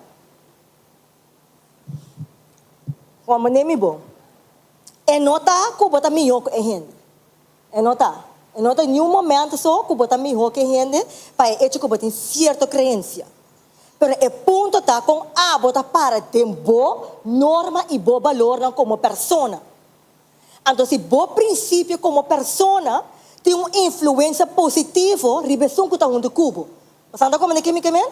Juan bo nemi bo, e no ta ku bo ta mihó ku e hende. E no ta. E no ta niun momento so ku bo ta mihó ku e hende pa e echo ku bo tin sierto kreensia. Pero e punto ta kon abo ta para den bo norma i bo balornan komo persona. Anto si bo prinsipio komo persona tin un influensia positivo riba esun ku ta huntu ku bo. Pasobra ta komprende ke mi ke men?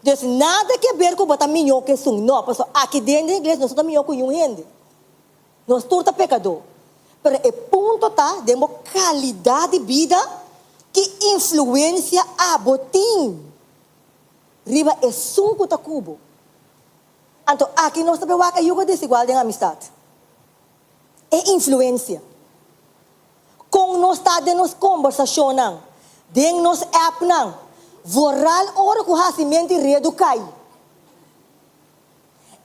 Dus nada ke ber ku bo ta mihó ku esun. No, pasobra aki den den iglesia nos no ta mihó ku niun hende. Nos tur ta pekadó. Pero e punto ta den bo kalidat di bida, ki influensia abo tin riba esun ku ta ku bo. Anto aki nos ta por wak e yugo desigual den amistat. E influensia. Kon nos ta den nos kombersashonnan, den nos appnan, vooral ora ku hasimenti redu kai.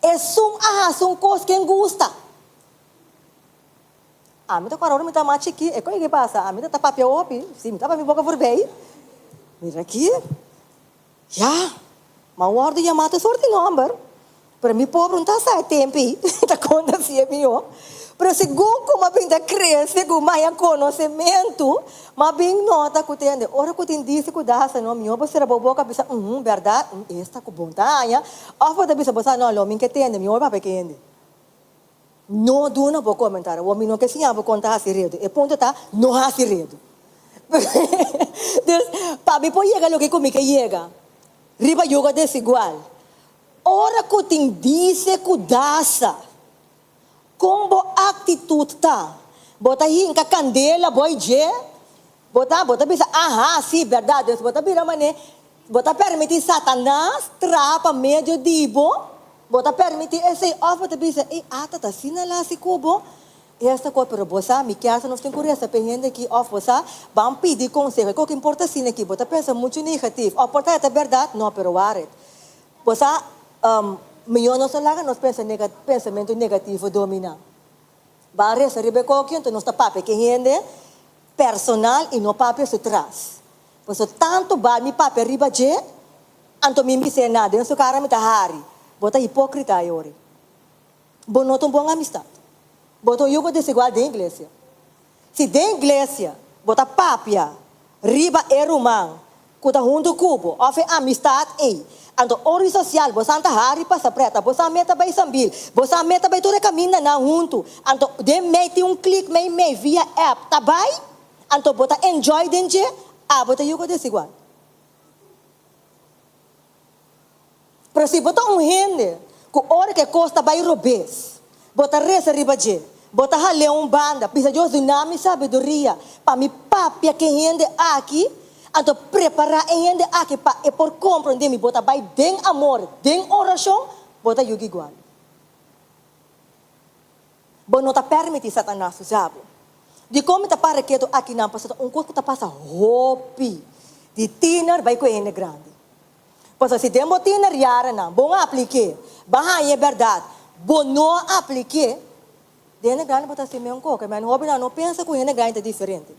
Esun a hasi un kos ken gusta. Ami ta kòrda ora mi ta mas chikí, e kos ke pasa, ami ta ta papia hopi, si mi tapa mi boka voorbij, mira aki, ya, mi a wòrdu yamá tur sorti nòmber, pero mi pober no ta sa e tempu ei, ta konta si e mihó. Pero segun ku mi a bin ta krese, ku mi a haña konosementu, mi a bin nota ku tende, ora ku tin disi ku dasa no, mihó bo sera bo boka bisa, uhum, bèrdat, esta ku bon ta haña, òf bo ta bisa bo sa, no, lo mi ke tende, mihó papia ke hende. No duna bo komentario. Awor mi no ke siña bo kon ta hasi redu. E punto ta, no hasi redu. Dus, pa mi por yega loke ku mi ke yega, riba yugo desigual, ora ku tin dise ku dasa, kon bo aktitut ta? Bo ta hinka kandela boi dje? Bo ta, bo ta bisa, Aha, si, bèrdat. Dus bo ta bira manera, bo ta permití Satanas traha pa medio di bo? Bo ta permití esei? Òf bo ta bisa, Ey, ata ta asina la hasi ku bo? Esta kos, pero bo sa, mi kier sa nos tin ku resa pa e hende aki, òf bo sa, ban pidi konseho. E kos ki importa asina aki, bo ta pensa muchu negatif. Òf por ta e ta bèrdat? No, pero wak, bo sa, mihó nos no laga nos pensa nega, pensamentu negativo dominá. Ban resa riba e koki, anto nos ta papia ku e hende personal i no papia su tras. Pasobra tantu bal mi papia riba dje, anto mi bis'é na den su kara mi ta hari. Bo ta hipókrita ayori. Bo no ta un bon amistat. Bo ta un yugo desigual den iglesia. Si den iglesia bo ta papia riba e ruman ku ta huntu ku bo òf e amistat ei, anto ora di sosial bo san ta hari pasa preta, bo san meta bai Sambil, bo san meta bai tur e kamindanan huntu, anto den mei tin un klik mei mei via app ta bai, anto bo ta enjoy den dje, abo ta yugo desigual. Pero si bo ta un hende ku ora ku e kos ta bai robes, bo ta resa riba dje, bo ta hal'é un banda, bisa Dios duna mi sabiduria pa mi papia ku e hende aki, anto prepará e hende aki pa e por komprondé mi, bo ta bai den amor, den orashon, bo ta yuga igual. Bo no ta permití Satanas usa bo. Dikon mi ta para ketu akinan? Pasobra ta un kos ku ta pasa hopi di tiner bai ku e hende grandi. Pasobra si den bo tiner yaranan bo no aplik'é, bo a haña e bèrdat, bo no a aplik'é, den hende grandi bo ta hasi meun koke. Men hóbennan no pensa ku hende grandi ta diferente.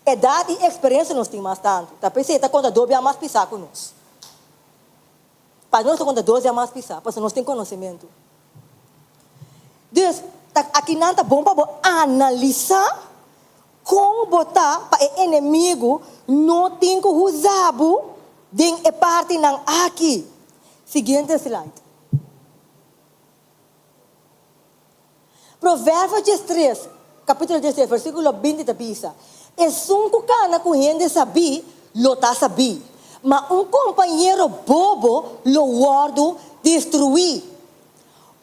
Edat i eksperensia nos tin mas tantu. Ta p'esei ta konta dos bia mas pisá ku nos. Pa nos ta konta dos bia mas pisá, pasobra nos tin konosementu. Dus, ta akinan ta bon pa bo analisá Kon bo ta pa e enemigu no tin ku usa bo den e partinan aki? Siguiente slide. Proverbio diestres, kapítulo diestres, versíkulo binti ta bisa, Esun ku kana ku hende sabí lo ta sabí, ma un kompañero bobo lo wòrdu destruí.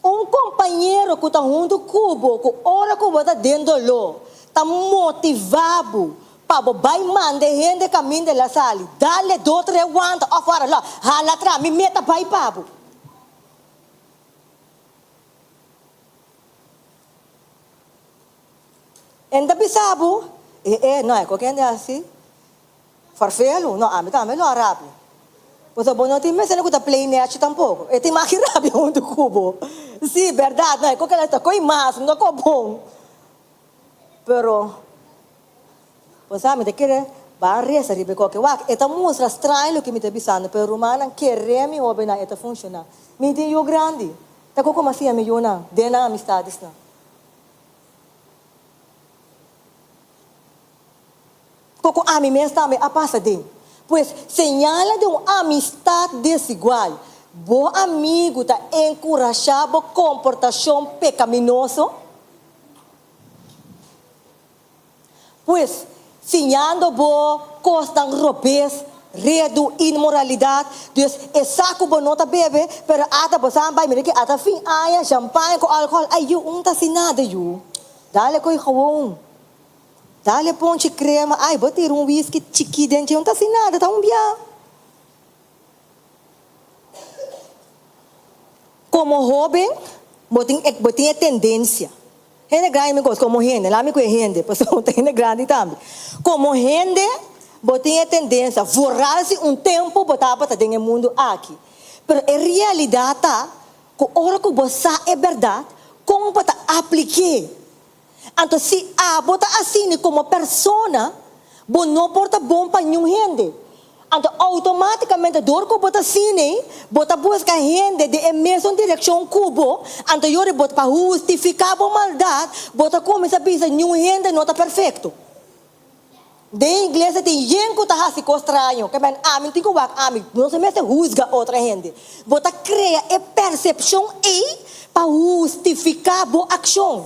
Un kompañero ku ta huntu ku bo ku ora ku bo ta den doló ta motivá bo pa bo bai manda e hende kaminda el a sali, dale do tre wanta òf wara lò, hala tra, mi meta bai pa bo. En ta bisa bo, e e, no e koke hende hasi. Farfelu, No, ami tambe lo a rabia. Pasobra bo no tin mester ku ta play nechi tampoko. E tin maki rabia huntu ku bo. Sí, bèrdat, no, e koke la ta koi mas, no ta ko bon. Pero, bo sa, mi ta kere ban resa riba e koke. Wak, e ta mustra straño loke mi ta bisando, pero rumannan, kere mi hóbennan, e ta funshoná. Mi tin yu grandi, ta koko mi a siña mi yunan den nan amistadesnan. Koko ami mes tambe a pasa den. Pues, señala di un amistad desigual. Bo amigu ta enkurashá bo komportashon pekaminoso? Pues, siñando bo kosnan robes, redu, inmoralidat, dus e sa ku bo no ta bebe, pero ata bo sa bai, mira ki ata fin aña, champaña ku alkohòl, ay yu, un ta hasi nada yu. Dale koe gewoon. Dale ponchi crema, ay bo tira un whisky chiki den dje, un ta haci nada, ta un bia. Como hoben, bo tin bo tin e tendencia. Hende grandi mi kos komo hende, laat mi ku e hende, pasobra bo ta hende grandi tambe. Komo hende bo tin e tendensia, vooral si un tempu bo tabata den e mundu aki. Pero e realidat ta ku ora ku bo sa e bèrdat, kon bo ta aplik'é? Anto si abo ta asina komo persona, bo no por ta bon pa niun hende. Anto outomátikamente dor ku bo ta asina, bo ta buska hende den e mesun direkshon ku bo, anto yori bo pa hustifiká bo maldat, bo ta kuminsá bisa niun hende no ta perfekto. Den iglesia tin yen ku ta hasi kos straño, ke men ami tin ku wak ami, no se mester husga otro hende. Bo ta krea e persepshon ei pa hustifiká bo akshon.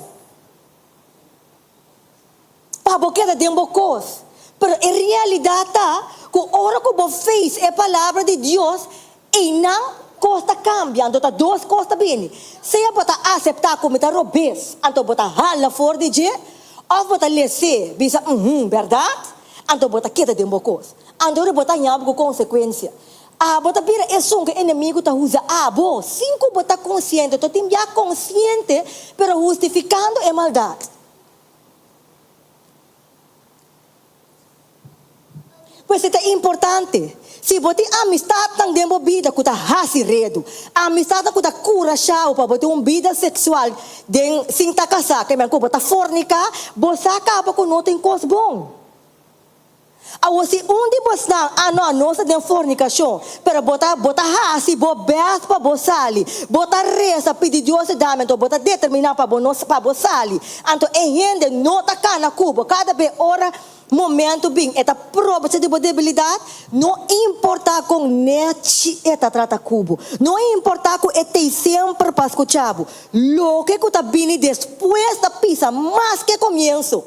Pa bo keda den bo kos. Pero e realidat ta ku ora ku bo face e palabra di Dios, einan kos ta kambia. Anto ta dos kos ta bini. Sea bo ta aseptá ku mi ta robes, anto bo ta hala for di dje, Of bo ta les'é bisa uhum, bèrdat? Anto bo ta keda den bo kos. Anto ora bo ta haña bo ku konsekuensia. Abo ta bira esun ku e enemigu ta usa abo sin ku bo ta konsiente. To tin bia konsiente pero hustifikando e maldat. Pues e ta importante, si bo tin amistatnan den bo bida ku ta hasi redu, amistatnan ku ta kurashá bo pa bo tin un bida seksual den sin ta kasá, ke men ku bo ta forniká, bo sa kaba ku no tin kos bon. Awor si un di bosnan, ah no, nos ta den fornikashon, pero bo ta bo ta hasi bo bèst pa bo sali, bo ta resa pidi Dios e dame, anto bo ta determiná pa bo no pa bo sali, anto e hende no ta kana ku bo kada be ora Momento bin e ta probecha di bo debilidat, no importa kon nechi e ta trata ku bo, no importa ku e tei semper pa skucha bo, loke ku ta bini despues ta pisa mas ke komienso.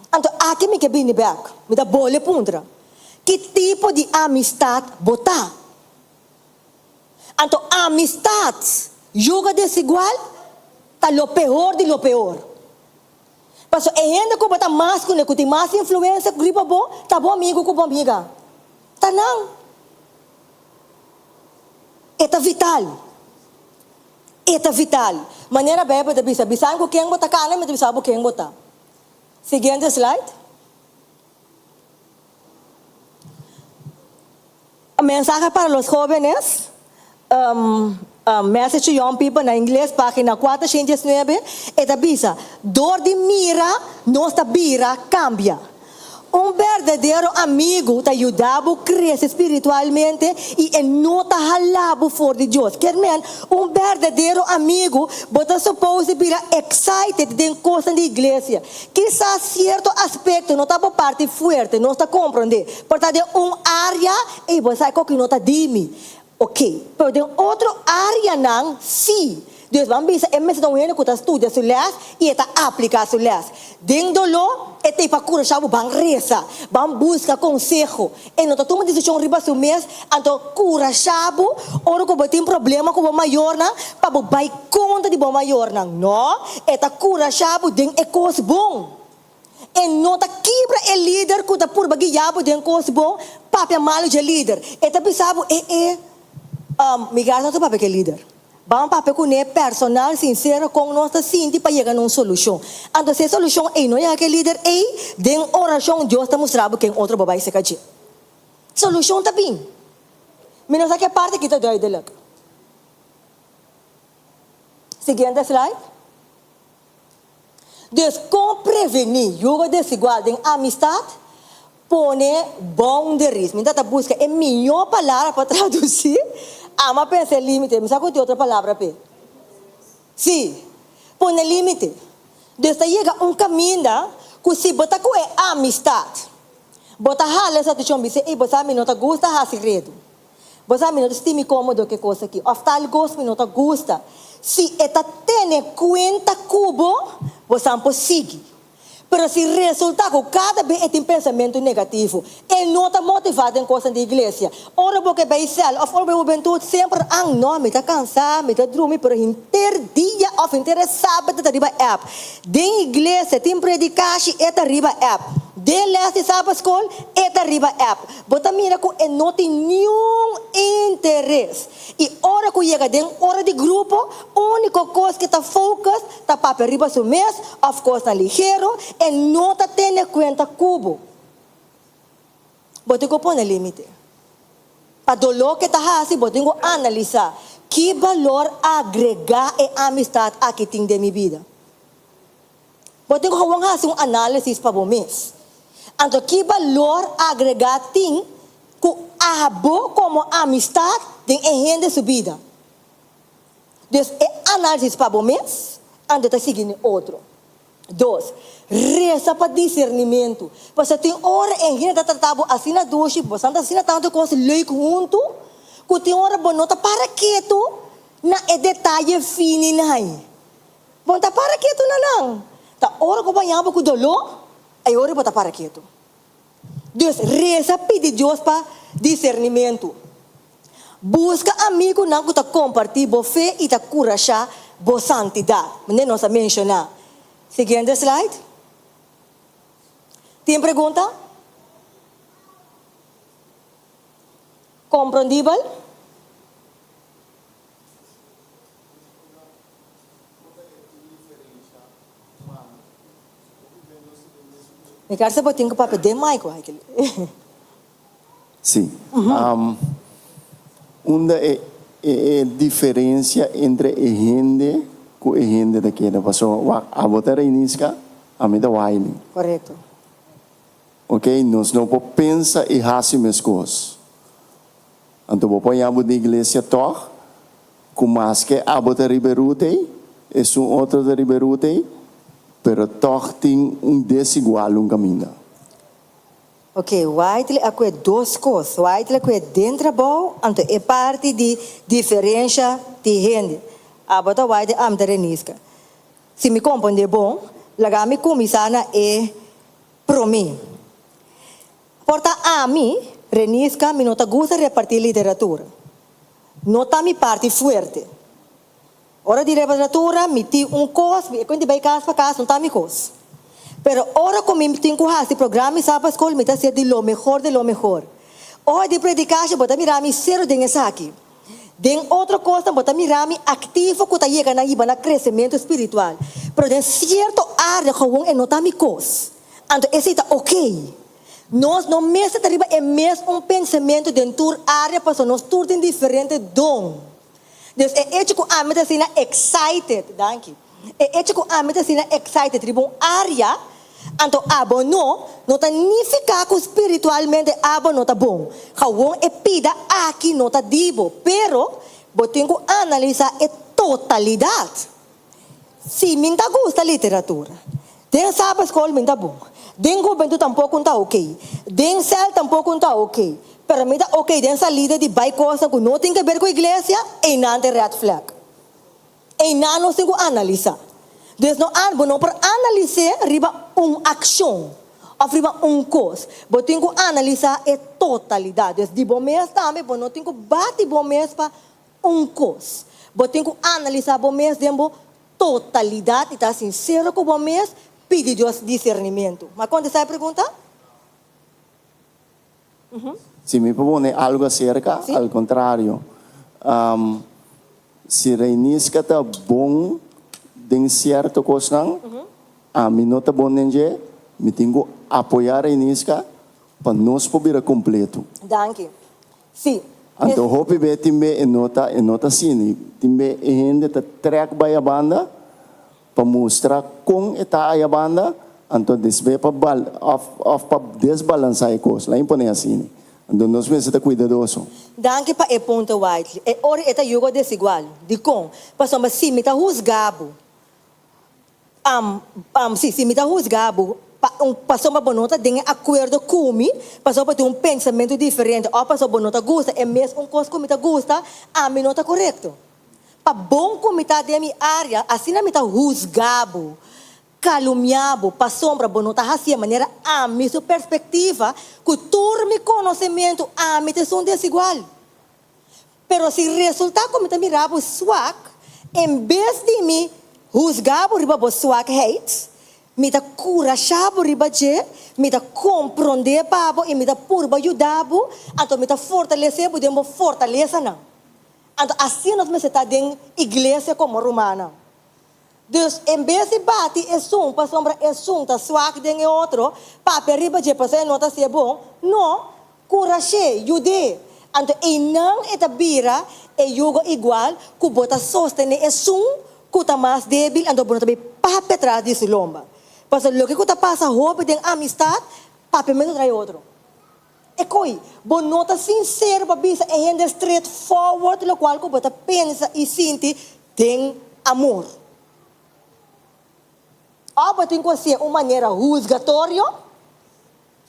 Anto aki mi ke bini bek, mi ta bole puntra, ki tipo di amistat bo ta? Anto amistad yuga desigual ta lo peor di lo peor. Pasobra e hende ku bo ta mas kuné, ku tin mas influensia riba bo, ta bo amigu ku bo amiga. Ta nan. E ta vital. E ta vital. Manera Bijbel ta bisa, Bisami ku ken bo ta kana, mi ta bisa bo ken bo ta. Siguiente slide. Mensahe para los jóvenes, Message to Young People na ingles, página 419, e ta bisa, Dor di mira nos ta bira kambia. Un berdadero amigu ta yuda bo krese spiritualmente i e no ta hala bo for di Dios. Kier men, un berdadero amigu bo ta supos di bira excited den kosnan di iglesia. Kisas sierto aspekto no ta bo parti fuerte, nos ta komprondé. Por ta den un área, ey bo sa koki no ta di mi. Oké, pero den otro áreanan sí. Dus ban bisa e mester ta un hende ku ta studia su lès i e ta apliká su lès. Den doló, e ta pa kurashá bo ban resa, ban buska konseho. E no ta tuma desishon riba su mes, anto kurashá bo ora ku bo tin problema ku bo mayornan pa bo bai kontra di bo mayornan. No, e ta kurashá bo den e kos bon. E no ta kibra e lider ku ta purba guia bo den kos bon, papia malu dje lider. E ta bisa bo, e e, mi gras no ta papia ku e lider. Ban papia kuné personal, sinsero kon nos ta sinti pa yega na un solushon. Anto si e solushon ei no yega ku e lider ei, den orashon Dios ta mustra bo ken otro bo bai seka dje. Solushon ta bin. Mi no sa ke parti aki ta duidelik. Siguiente slide. Dus kon prevení yugo desigual den amistat? Pone boundaries. Mi ta buska e mihó palabra pa tradusí. Amo a pensa e límite. Mi sa ku tin otro palabra p'e. Sí, pone límite. Dus ta yega un kaminda ku si bo ta ku e amistat, bo ta hala e situashon bisa, ey, bo sa mi no ta gusta hasi redu. Bo sa mi no ta sinti mi kómodo ku e kos aki òf tal kos mi no ta gusta. Si e ta tene kuenta ku bo, bo sa por sigui. Pero si resultá ku kada bes e tin pensamentu negativo, e no ta motivá den kosnan di iglesia. Ora bo ke bai sèl òf ora bo bai hubentut semper an no, mi ta kansá, mi ta drumi, pero henter dia òf henter e sabat e ta riba app. Den iglesia tin predikashi e ta riba app. Den les di Sabbatschool e ta riba app. Bo ta mira ku e no tin niun interes. I ora ku yega den ora di grupo, úniko kos ku e ta focus ta papia riba su mes òf kosnan ligero, e no ta tene kuenta ku bo. Bo tin ku pone límite. Pa doló ke ta hasi, bo tin ku analisá, Ki balor agregá e amistat aki tin den mi bida? Bo tin ku gewoon hasi un análisis pa bo mes. Anto ki balor agregá tin ku abo komo amistat den e hende su bida? Dus e análisis pa bo mes, anto ta sigui n'e otro. Dos, resa pa disernimentu. Pasobra tin ora e hende ta trata bo asina dushi, boso ta asina tantu kos leuk huntu, ku tin ora bo no ta para ketu na e detaye fini nai. Bo no ta para ketu na nan. Ta ora ku bo haña bo ku doló, ei ora bo ta para ketu. Dus, resa pidi Dios pa disernimentu. Buska amigunan ku ta kompartí bo fe i ta kurashá bo santidat, manera nos a menshoná. Siguiente slide. Tin pregunta? Komprondibel? Mi kar sa bo tin ku papia den mic wak. Sí. Unda e e diferencia entre e hende cu e hende ta keda? Pasobra wak abo ta Reiniska, ami ta Wiley. Correcto. Ok, nos no por pensa y haci mescos. Anto bo por haña bo den iglesia tog cu maske abo ta riba e ruta ey, esun otro ta riba e ruta ey, pero tog tin un desigual un caminda. Ok, Whiteley a kue dos kos. Whiteley a kue den trabou, anto e parti di diferensha di hende. Abo ta Whiteley, ami ta Reniska. Si mi komprendé bon, laga mi kuminsá na e promé. Por ta ami, Reniska, mi no ta gusta repartí literatura. No ta mi parti fuerte. Ora di repartura mi tin un kos, mi e kuenta di bai kas pa kas no ta mi kos. Pero ora ku mi tin ku hasi programa mi sa pa skol mi ta ser di lo mehor de lo mehor. Ora di predikashi bo ta mira mi sero den esaki. Den otro kosnan bo ta mira mi aktivo ku ta yega na hiba na kresementu spiritual. Pero den sierto área gewoon e no ta mi kos. Anto esei ta okey. Nos no mester ta riba e mes un pensamentu den tur área pasobra nos tur tin diferente don. Dus e hecho ku ami ta asina excited, danki, e hecho ku ami ta asina excited riba un área, anto abo no, no ta nifiká ku spiritualmente abo no ta bon. Gewoon e pida aki no ta di bo, pero bo tin ku analisá e totalidat. Si mi ta gusta literatura, den sabaschool mi ta bon, den hubentud tampoco ta ok, den cel tampoco ta ok, pero mi ta ok den salida di bai cosnan cu no tin ke ber cu iglesia, eynan ta e red flag. Eynan nos tin cu analisa. Dus no an, bo no por analise riba un accion of riba un cos. Bo tin cu analisa e totalidad. Dus di bo mes tambe bo no tin cu bati bo mes pa Un kos, bo tin ku analisá bo mes den bo totalidat i ta sinsero ku bo mes, pidi Dios disernimentu. M'a kontestá e pregunta? Si mi por pone algu aserka, al kontrario, si Reiniska ta bon den sierto kosnan, ami no ta bon den dje, mi tin ku apoyá Reiniska pa nos por bira kompleto. Danki. Sí. Anto hopi be tin be e no ta e no ta asina. Tin be e hende ta trek bai a banda pa mustra kon e ta aya banda, anto desbe pa bal of of pa desbalansa e kos. Lain pone asina. Anto nos mester ta kuidadoso. Danki pa e punto Whiteley. E ora e ta yugo desigual. Dikon? Pasobra si mi ta husga bo Am, am, si, si mi ta huzga bo pa un, pasobra bo no ta den e akuerdo ku mi, pasobra bo tin un pensamentu diferente òf pasobra bo no ta gusta e mes un kos ku mi ta gusta, ami no ta korekto. Pa bon ku mi ta den mi área, asina mi ta huzga bo, kalumia bo, pasobra bo no ta hasié manera ami su perspektiva, ku tur mi konosementu ami ta esun desigual. Pero si resulta ku mi ta mira bo swak, en bes di mi husga bo riba bo swakheid, Mi ta kurashá bo riba dje, mi ta komprondé pa bo i mi ta purba yuda bo, anto mi ta fortalesé bo den bo fortalesanan. Anto asina nos mester ta den iglesia komo rumannan. Dus, en bes di bati esun pasobra esun ta swak den e otro, papia riba dje pasobra e no ta hasié bon, no, kurash'é, yud'é. Anto einan e ta bira e yugo igual ku bo ta sostené esun ku ta mas débil, anto bo no ta bai papia tras di su lomba. Pasobra loke ku ta pasa hopi den amistat, papiamentu trae otro. E koi, bo no ta sinsero pa bisa e hende straight forward lokual ku bo ta pensa i sinti den amor. Òf bo tin ku hasié un manera huzgatorio,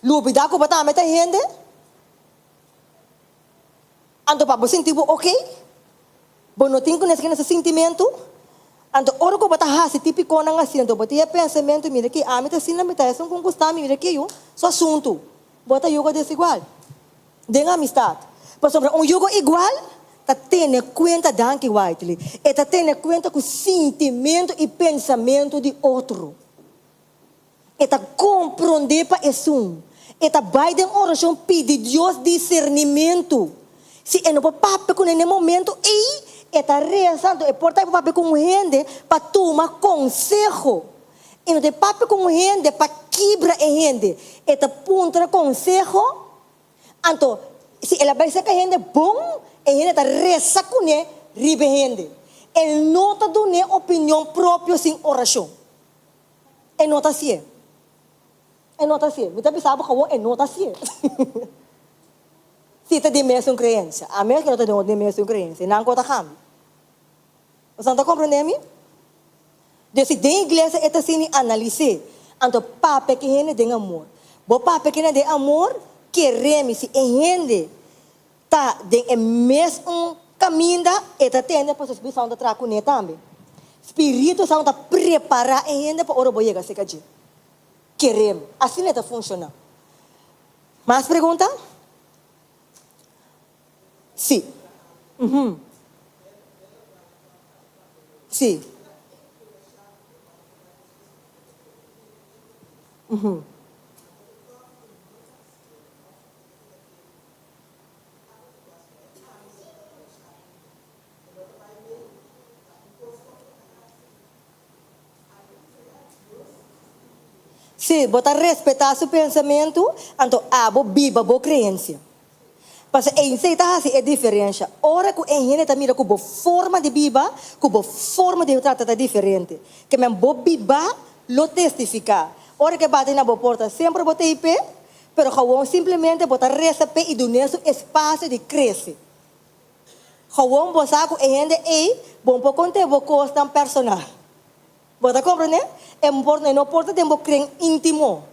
lubidá ku bo tambe ta hende, anto pa bo sinti bo okey, bo no tin ku nesaki na su sintimentu. Anto ora ku bo ta hasi tipikonan asina, anto bo tin e pensamentu, mira ki ami ta asina, mi ta esun ku gusta mi, mira ki yu, su asuntu. Bo ta yugo desigual den amistad. Pasobra un yugo igual ta tene cuenta, danki Whiteley, e ta tene cuenta cu sintimento y pensamento di otro. E ta compronde pa esun. E ta bay den oracion pidi Dios discernimento. Si e no por papia cune n'e momento ey, e ta reza, anto e por ta papia cu un hende pa tuma conseho. E no ta e papia ku un hende pa kibra e hende. E ta puntra konseho. Anto, si el a bai serka e hende bon, e hende ta resa kuné riba e hende. E no ta dun'é opinion propio sin orashon. E no ta hasié. E no ta hasié. Mi ta bisa bo kawon e no ta hasié. Si ta di mesun kreensia. A menos ku no ta di mesun kreensia. Nan ku ta kambia. Boso ta komprendé mi? Dor si den iglesia e ta sini analis'é, anto papia ki hende den amor. Bo papia ki hende den amor, kere mi si e hende ta den e mes un kaminda, e ta tende pasobra Spiritu Santu ta traha kuné tambe. Spiritu Santu ta prepará e hende pa ora bo yega serka dje. Kere mi. Asina e ta funshoná. Mas pregunta? Sí. Uhum. Sí. Uhum. Sí, bo ta respetá su pensamentu, anto abo biba bo kreensia. Pasobra esei ta hasi e diferensha. Ora ku e hende ta mira ku bo forma di biba, ku bo forma di trata ta diferente. Ke men bo biba lo testifiká. Ora ku e bati na bo porta semper bo ta ei p'e, pero gewoon simplemente bo ta resa p'e i dun'é su espasio di krese. Gewoon bo sa ku e hende ei bo no por kont'é bo kosnan personal. Bo ta komprendé? E por e no por ta den bo kren íntimo.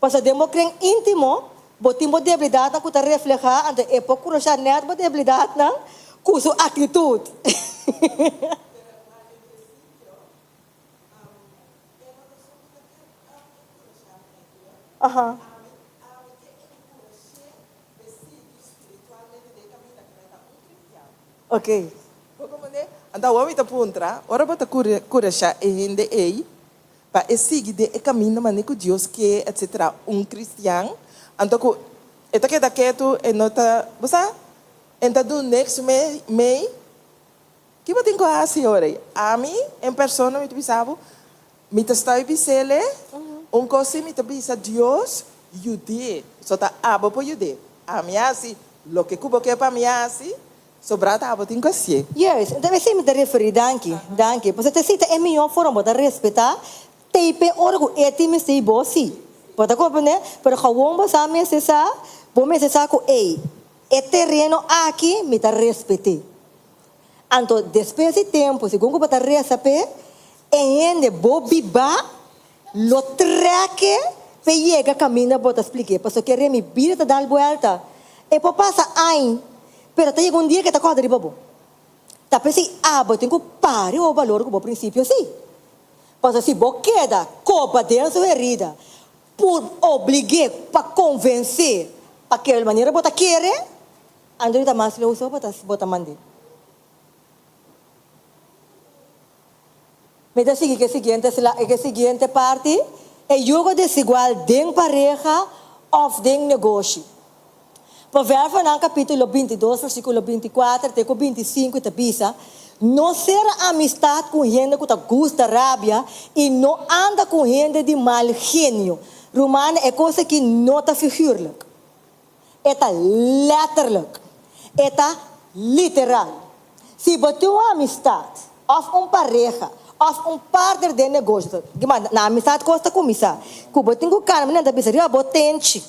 Pasobra den bo kren íntimo, bo tin bo debilidatnan ku ta reflehá, anto e por kurashá nèt bo debilidatnan ku su aktitut. Aha. Ok. Bo komand'é? Anto awor mi ta puntra, ora bo ta kurashá e hende ei pa e sigui den e kaminda manera ku Dios ke, etsetera, un kristian, anto ku e ta keda ketu, e no ta, bo sa, e no ta duna niks mei, ki bo tin ku hasi ora ei? Ami, en persona, mi ta bisa bo, mi ta stoi bis'el e, un kos si mi ta bisa Dios, yud'é, so ta abo por yud'é. Ami a hasi loke ku bo ke pa mi hasi, Sobrá ta abo tin ku hasié. Juist, enton esei mi ta referí, danki, danki. Pasobra ta esei ta e mihó forma bo ta respetá TP ora ku e tin mester i bo sí. Bo ta komprendé? Pero gewon bo sa mester sa, bo mester sa ku ey, e tereno aki mi ta respet'é. Anto despues di tempu, segun ku bo ta resa p'e, e hende bo bibá lo trèk'e p'e yega kaminda bo ta splik'é. Pasobra kere mi bida ta dal buèlta. E por pasa añ, pero ta yega un dia ke ta kòrda riba bo. Ta p'esei abo tin ku pari bo balor ku bo prinsipio sí. Pasobra si bo keda koba den su herida por oblig'é pa konvens'é pa kel manera bo ta kere, anto ta mas leu so bo ta mand'é. Mi ta sigui ku e siguiente sla, ku e siguiente parti. E yugo desigual den pareha òf den negoshi. Proverbionan kapítulo 22 versíkulo 24 te ku 25 ta bisa, No sera amistat ku hende ku ta gusta rabia i no anda ku hende di mal genio. Rumannan, e kos aki no ta figurlik. E ta letterlijk. E ta literal. Si bo tin un amistat òf un pareha òf un partner den negoshi, na amistat kos ta kuminsá, ku bo tin ku kalma nan ta bisa riba bo tenchi.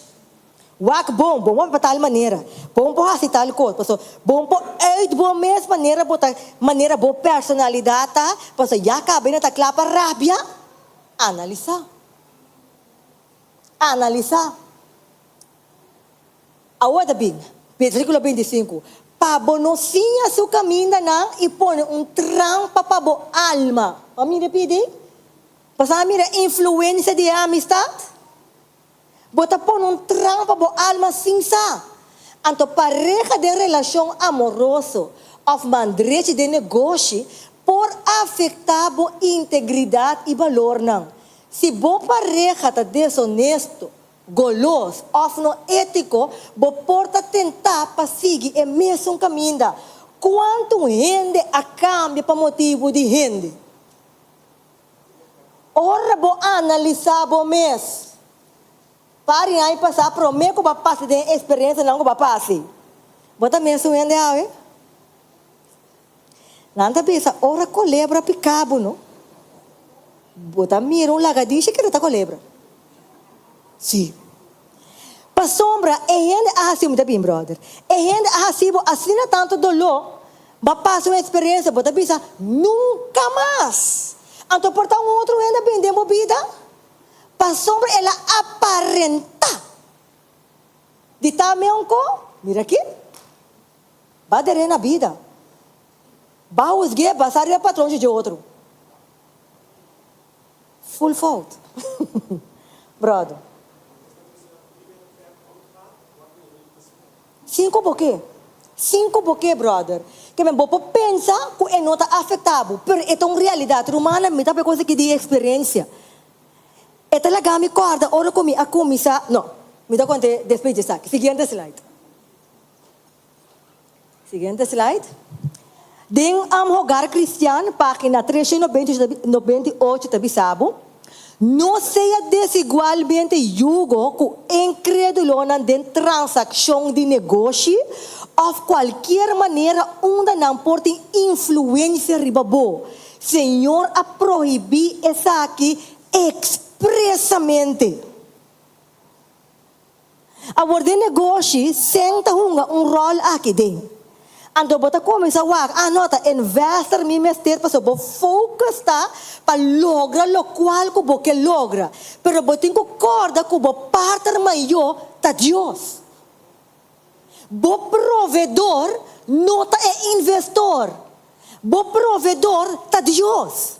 Wak bon, bo por pa tal manera, bo por hasi tal kos, pasobra bo por uit bo mes manera bo ta, manera bo personalidat ta, pasobra ya kaba e no ta kla pa rabia. Analisá. Analisá. Awor ta bin, versíkulo 25, Pa bo no siña su kamindanan i pone un trampa pa bo alma. Bo a mira pidi? Bo sa mira influensia di e amistat? Bo ta pone un trampa bo alma sin sa. Anto pareha den relashon amoroso òf mandrechi den negoshi por afektá bo integridat i balornan. Si bo pareha ta desonesto, golos òf no étiko, bo por ta tentá pa sigui e mesun kaminda. Kuantu hende a kambia pa motibu di hende? Ora bo analisá bo mes, pari aña pasá promé ku bo a pasa den e eksperensianan ku bo a pasa, bo ta mesun hende awe? Nan ta bisa ora kolebra piká bo no, bo ta mira un lagadisha keda ta kolebra. Sí. Pasobra e hende a hasi, mi ta bin brother, e hende a hasi bo asina tantu doló, bo a pasa un eksperensia, bo ta bisa, nunka mas! Anto por ta un otro hende a bin den bo bida? Pasobra el a aparentá di ta meonko, mira aki, ba der'é na bida, ba husg'é basá riba patronchi dje otro. Full fout. Brother. Sinku bo ke. Sinku bo ke, brother. Ke men bo por pensa ku e no ta afekta bo, pero e ta un realidat. Rumannan, mi ta papia kos aki di eksperensia. E ta laga mi kòrda ora ku mi a kuminsá, no, mi ta kont'é despues di esaki. Siguiente slide. Siguiente slide. Den Hogar Cristian, pagina 398 ta bisa bo, No sea desigualmente yugo cu incredulonan den transaccion di negoshi of cualkier manera unda nan por tin influencia riba bo. Señor a prohibi esaki expresamente. Awor den negoshi sèn ta hunga un ròl aki den. Anto bo ta kuminsá wak, ah no, ta investor mi mester pasobra bo focus ta pa logra lokual ku bo ke logra. Pero bo tin ku kòrda ku bo partner mayó ta Dios. Bo provedor no ta e investor. Bo provedor ta Dios.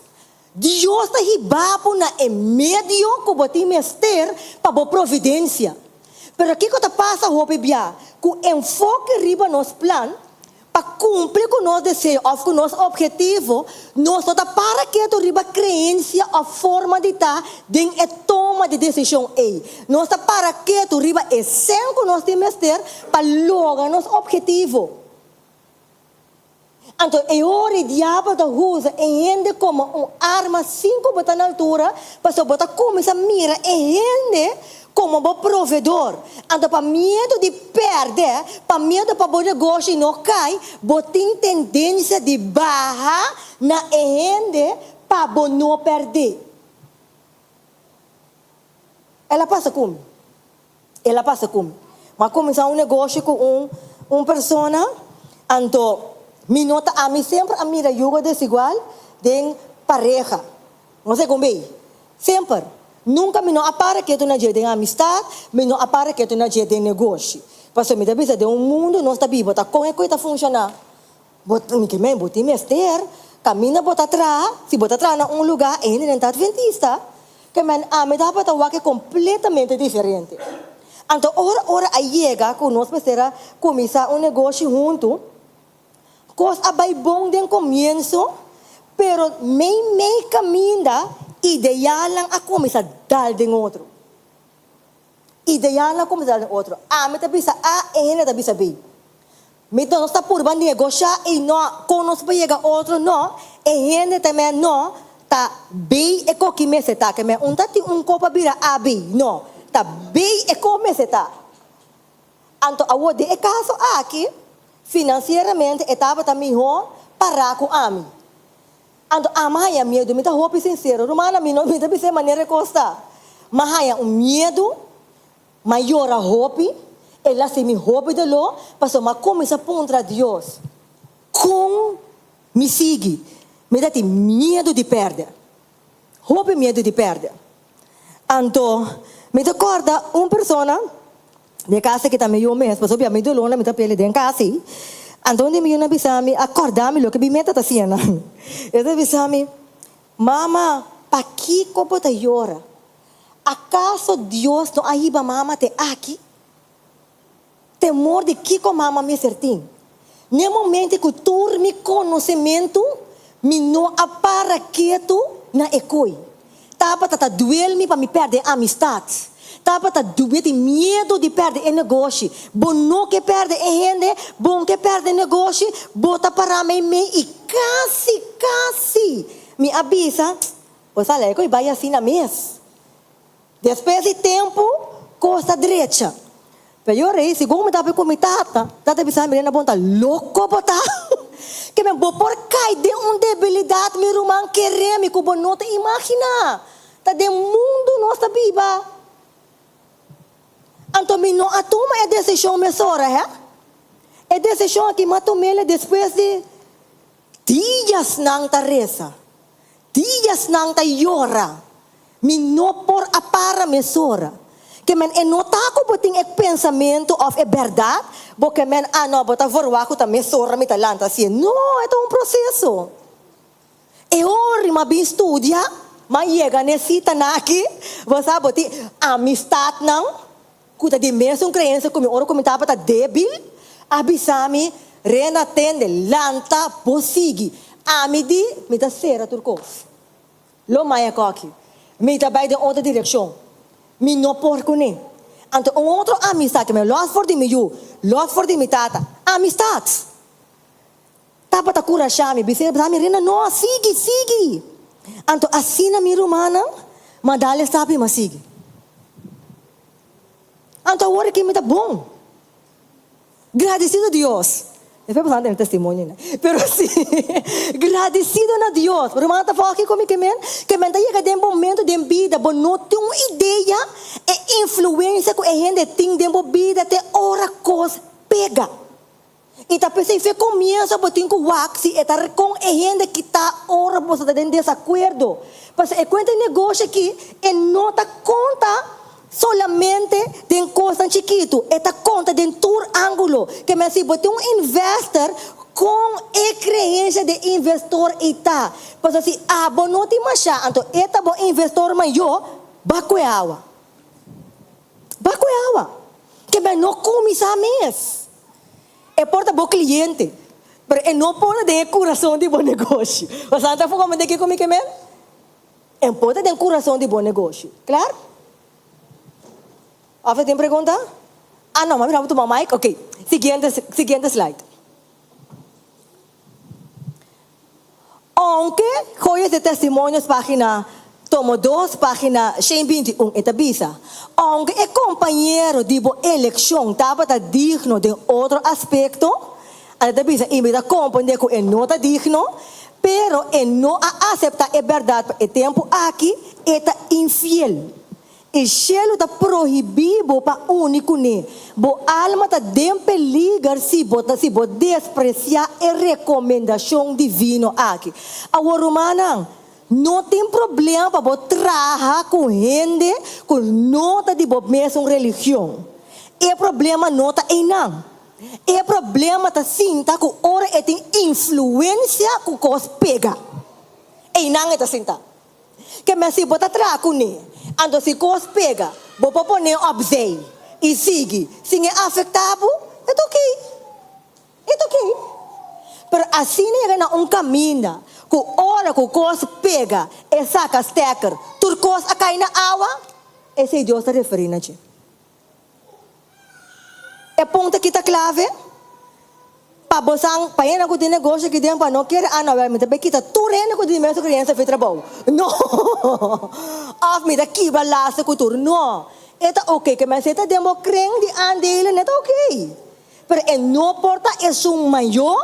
Dios ta hiba bo na e medio ku bo tin mester pa bo providensia. Pero kiko ta pasa hopi bia? Ku enfoke riba nos plan pa kumpli ku nos deseo òf ku nos ophetivo, nos no ta para ketu riba kreensia òf forma di ta den e toma di desishon ei. Nos ta para ketu riba e sèn ku nos tin mester pa logra nos ophetivo. Anto e ora e diabel ta usa e hende komo un arma sin ku bo ta na altura, pasobra bo ta kuminsá mira e hende komo bo provedor. Anto pa miedu di pèrdè, pa miedu pa bo negoshi no kai, bo tin tendensia di baha na e hende pa bo no pèrdè. El a pasa ku mi. El a pasa ku mi. Mi a kuminsá un negoshi ku un un persona, anto mi no ta ami semper a mira yugo desigual den pareha. No sé kon bei. Semper. Nunka mi no a para ketu na dje den amistat, mi no a para ketu na dje den negoshi. Pasobra mi ta bisa den un mundu nos ta biba ta kon e koe ta funshoná. Bo mi ke men bo tin mester kaminda bo ta traha, si bo ta traha na un lugá e hendenan ta adventista, ke men ami tabata wak e kompletamente diferente. Anto ora ora a yega ku nos mester a kuminsá un negoshi huntu, kos a bai bon den komienso, pero mei mei kaminda. Idealnan a kuminsá dal den otro. Idealnan a kuminsá dal den otro. Ami ta bisa A, e hende ta bisa B. Mi ta nos ta purba negoshá i no kon nos por yega otro no, e hende ta mea no, ta B e koki mester ta ke mea un ta tin un ko pa bira AB no, ta B e ko mester ta. Anto awor den e kaso aki finansieramente e tabata mihó pará ku ami. Anto ami a haña miedu, mi ta hopi sinsero rumannan mi no mi ta bisa e manera e kos ta, mi a haña un miedu. M'a yora hopi, el a hasi mi hopi doló, pasobra m'a kuminsá puntra Dios, Kon mi sigui? Mi ta tin miedu di pèrdè, hopi miedu di pèrdè. Anto, mi ta kòrda un persona den e kas aki ta mi yu mes, pasobra mi dolónan mi ta pele den kas ei. Anto un di mi yunan a bisa mi, a kòrda mi loke mi meta ta hasiendo. E ta bisa mi, Mama, pakiko bo ta yora? Akaso Dios no a hiba mama te aki? Temor di kiko mama mester tin? N'e momento ku tur mi konosementu, mi no a para ketu na e koi. Tabata ta duel mi pa mi pèrdè e amistat. Tabata duel tin miedu di pèrdè e negoshi. Bo no ke pèrdè e hende, bo no ke pèrdè e negoshi, bo ta pará meimei i kasi, kasi mi a bisa, Bo sa lei ku i bai asina mes. Despues di tempu, kos ta drecha. Pero yo rei, segun mi tabata ku mi tata, tata bisa mi, Rena, bo no ta loko bo ta? Ke men bo por kai den un debilidat, mi ruman, kere mi ku bo no ta imaginá. Ta den mundu nos ta biba. Anto mi no a tuma e desishon mesora, hè? E desishon aki mi a tum'el despues di diasnan ta resa. Diasnan ta yora, mi no por a para mesora. Ke men e no ta ku bo tin e pensamentu òf e bèrdat, bo ke men a no bo ta verwagt ku ta mesora mi ta lanta hasié. No, e ta un proseso. E ora mi a bin studia, mi a yega n'e sitanan aki, bo sa bo tin amistatnan ku ta di mesun kreensia ku mi ora ku mi tabata débil, a bisa mi, Rena tende, lanta, bo sigui. Ami di, mi ta sera tur kos. Lo maya koki. Mi ta bai den otro direkshon. Mi no por kuné. Anto un otro amistat ke mi a lòs for di mi yu, lòs for di mi tata, amistat! Tabata kurashá mi, bis'é, bisa mi, Rena, no, sigui, sigui! Anto asina mi rumannan, ma dal e stap i m'a sigui. Anto awor aki mi ta bon. Gradisido Dios. Despues boso a tene testimonio na. Pero si, gradisido na Dios. Rumannan ta foki ku mi ke men? Ke men ta yega den momento den bida bo no tin un idea e influensia ku e hende tin den bo bida te ora kos pega. I ta p'esei fe komienso bo tin ku wak si e ta kon e hende kita ora boso ta den desakuerdo. Pasobra e kuenta di negoshi aki e no ta konta solamente den kosnan chikitu, e ta konta den tur ángulo. Ke men si bo tin un investor kon e kreensia di e investor ei ta. Pasobra si abo no tin mashá anto e ta bo investor mayó, ba kue awa. Ba kue awa. Ke men no kuminsá mes. E por ta bo cliente, pero e no por ta den e curason di bo negoshi. Bo sa ta comprende kico mi ke men? E por ta den curason di bo negoshi. Klaar? Of ta tin pregunta? Ah no, mami no tuma mic. Ok, siguiente, siguiente slide. Ounke Joyas de Testimonios página tomo dos página 121 e ta bisa, Ounke e kompañero di bo elekshon tabata digno den otro aspekto, a ta bisa i mi ta komprendé ku e no ta digno, pero e no a aseptá e bèrdat pa e tempu aki, e ta infiel. E shelu ta prohibí bo pa uni kuné. Bo alma ta den peliger si bo ta si bo despresiá e rekomendashon divino aki. Awor rumannan, no tin problema pa bo traha ku hende ku no ta di bo mesun religion. E problema no ta einan. E problema ta sinta ku ora e tin influensia ku kos pega. Einan e ta sinta. Ke men si bo ta traha kuné, anto si kos pega, bo por pon'é opzij i sigui sin e afektá bo, e ta okey. E ta okey. Pero asina yega na un kaminda. Ku ora ku kos pega e saka stekker, tur kos a kai na awa? Esei Dios ta referí na dje. E punto aki ta klave pa bosan, pa hende ku tin negoshi aki den pa no kere ah no mi ta bai kita tur hende ku tin mesun kreensia fi trabou. No! Òf mi ta kibra laso ku tur. No! E ta oke ke mester ta den bo kren di aandelen e ta oke. Pero e no por ta esun mayó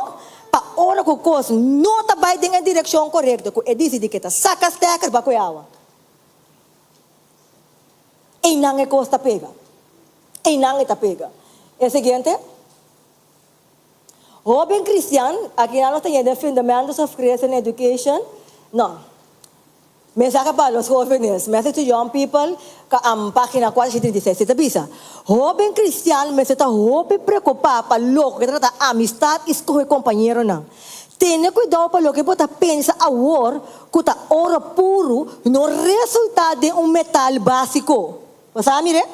pa ora ku kos no ta bai den e direkshon korekto ku e disidí ke ta saka stekker pa kue awa. Einan e kos ta pega. Einan e ta pega. E siguiente. Hóben kristian, akinan nos ta yendo den Fundamentals of Christian Education. No. Mensahe pa los jóvenes, Message to Young People, página 436, ta bisa, Hóben kristian mester ta hopi preokupá pa loke ta trata amistat i skohe kompañeronan. Tene kuidou pa loke bo ta pensa awor ku ta oro puru no resultá den un metal básiko. Bo sa mir'é?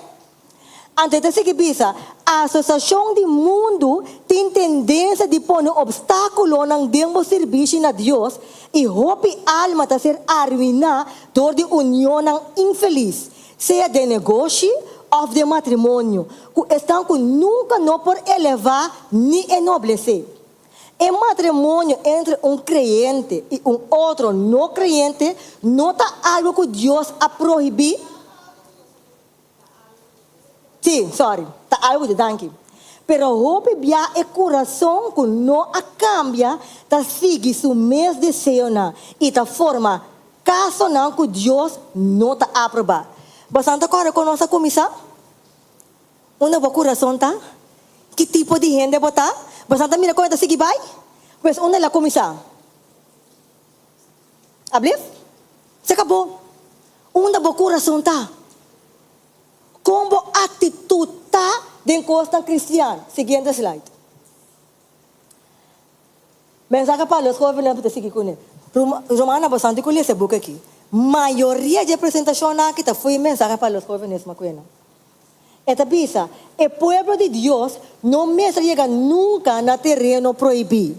Anto e ta sigui bisa, Asosiashon di mundu tin tendensia di pone opstákulonan den bo sirbishi na Dios i hopi alma ta ser aruiná dor di unionnan infelis, sea den negoshi òf den matrimonio, ku esnan ku nunka no por elevá ni enoblesé. E matrimonio entre un kreyente i un otro no kreyente no ta algu ku Dios a prohibí. Sí, sorry, ta algu di danki. Pero hopi bia e kurason ku no a kambia ta sigui su mes deseonan i ta forma kasonan ku Dios no ta aprobá. Bosan ta kòrda kon nos a kuminsá? Unda bo kurason ta? Ki tipo di hende bo ta? Bosan ta mira kon e ta sigui bai? Pues unda el a kuminsá? Ablif? Se kabó. Unda bo kurason ta? Kon bo aktitut ta den kosnan kristian? Siguiente slide. Mensahe pa los hóbennan ku ta sigui kuné. Rumannan, bo santi ku lesa e buki aki. Mayoria dje presentashonnan aki ta fui mensahe pa los hóvenes makuena. E ta bisa, E pueblo di Dios no mester yega nunka na tereno prohibí.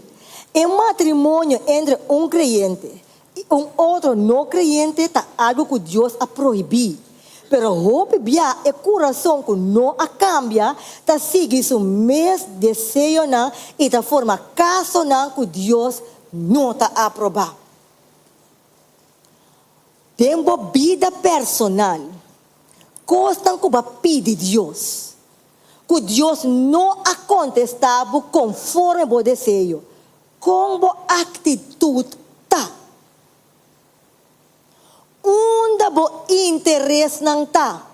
E matrimonio entre un kreyente i un otro no kreyente ta algu ku Dios a prohibí. Pero hopi bia e kurason ku no a kambia ta sigui su mes deseonan i ta forma kasonan ku Dios no ta aprobá. Den bo bida personal, kosnan ku bo a pidi Dios, ku Dios no a kontestá bo konforme bo deseo, kon bo aktitut ta? Unda bo interesnan ta?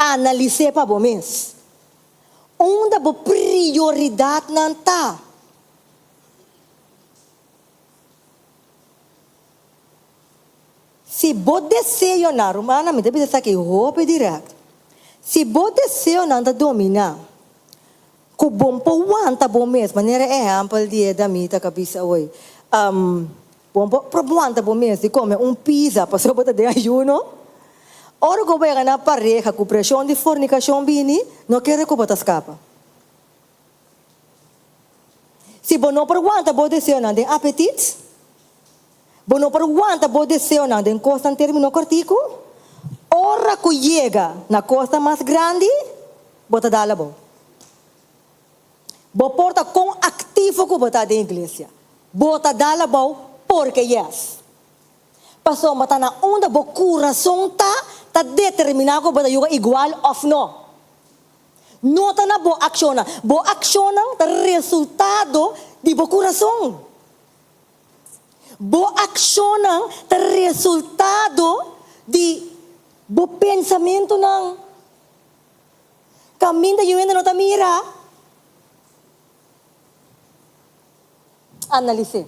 Analis'é pa bo mes. Unda bo prioridatnan ta? Si bo deseonan, rumannan, mi ta bisa esaki hopi dirèkt, si bo deseonan ta dominá ku bon por wanta bo mes, manera e ehèmpel di e damita ku a bisa awor, bon por wanta bo mes di kome un pizza pasobra bo ta den ayuno, ora ku bo yega na pareha ku preshon di fornikashon bini, no kere ku bo ta skapa. Si bo no por wanta bo deseonan den apetit, bo no por wanta bo deseonan den kosnan término kòrtiku, ora ku yega na kosnan mas grandi, bo ta dal abou. Bo por ta kon aktivo ku bo ta den iglesia, bo ta dal abou porque yes. Pasobra ta na unda bo kurason ta, ta determiná ku bo ta yuga igual òf no. No ta na bo akshonnan. Bo akshonnan ta resultado di bo kurason. Bo akshonnan ta resultado di bo pensamentunan. Kaminda yu hende no ta mira. Analis'é.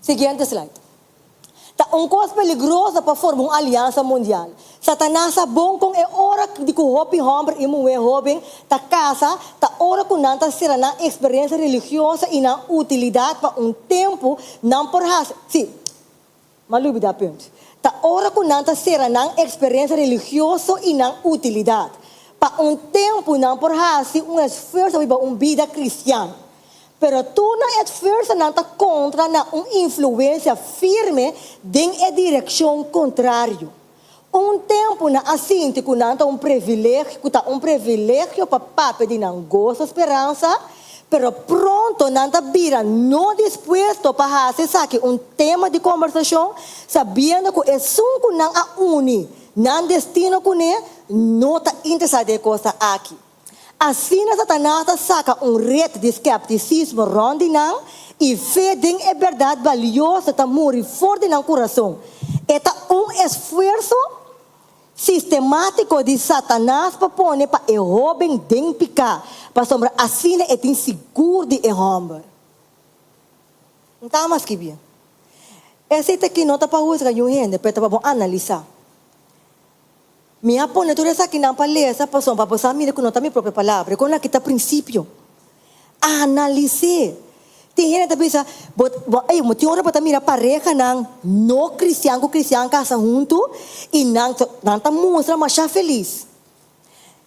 Siguiente slide. Ta un kos peligroso pa forma un aliansa mundial. Satanas sa bon kon e ora di ku hopi hòmber i muhé hóben ta kasa ta ora ku nan ta sera nan eksperensia religioso i nan utilidat pa un tempu nan por hasi, sí, m'a lubidá punt. Ta ora ku nan ta sera nan eksperensia religioso i nan utilidat pa un tempu nan por hasi un esfuerso pa biba un bida kristian. Pero tur nan esfuersonan ta kontra na un influensia firme den e direkshon kontrario. Un tempu nan a sinti ku nan ta un privilegio, ku ta un privilegio pa papia di nan goso speransa, pero pronto nan ta bira no dispuesto pa hasi esaki un tema di kombersashon, sabiendo ku esun ku nan a uni nan destino kuné no ta interesá den e kosnan aki. Asina Satanas ta saka un ret di skeptisismo rònt di nan i fe den e bèrdat balioso ta muri for di nan kurason. E ta un esfuerso sistemátiko di Satanas pa pone pa e hóben den piká, pasobra asina e tin sigur di e hòmber. N ta ama skibí. Esei ta ki no ta pa husga niun hende, pero ta pa bo analisá. Mi a pone tur esakinan pa lesa pasobra pa bo sa mira ku no ta mi propio palabra. E kon aki ta prinsipio. Analis'é. Tin hende ta bisa, bo, bo, ey, bo tin ora bo ta mira parehanan no kristian ku kristian kasa huntu i nan, nan ta mustra masha felis.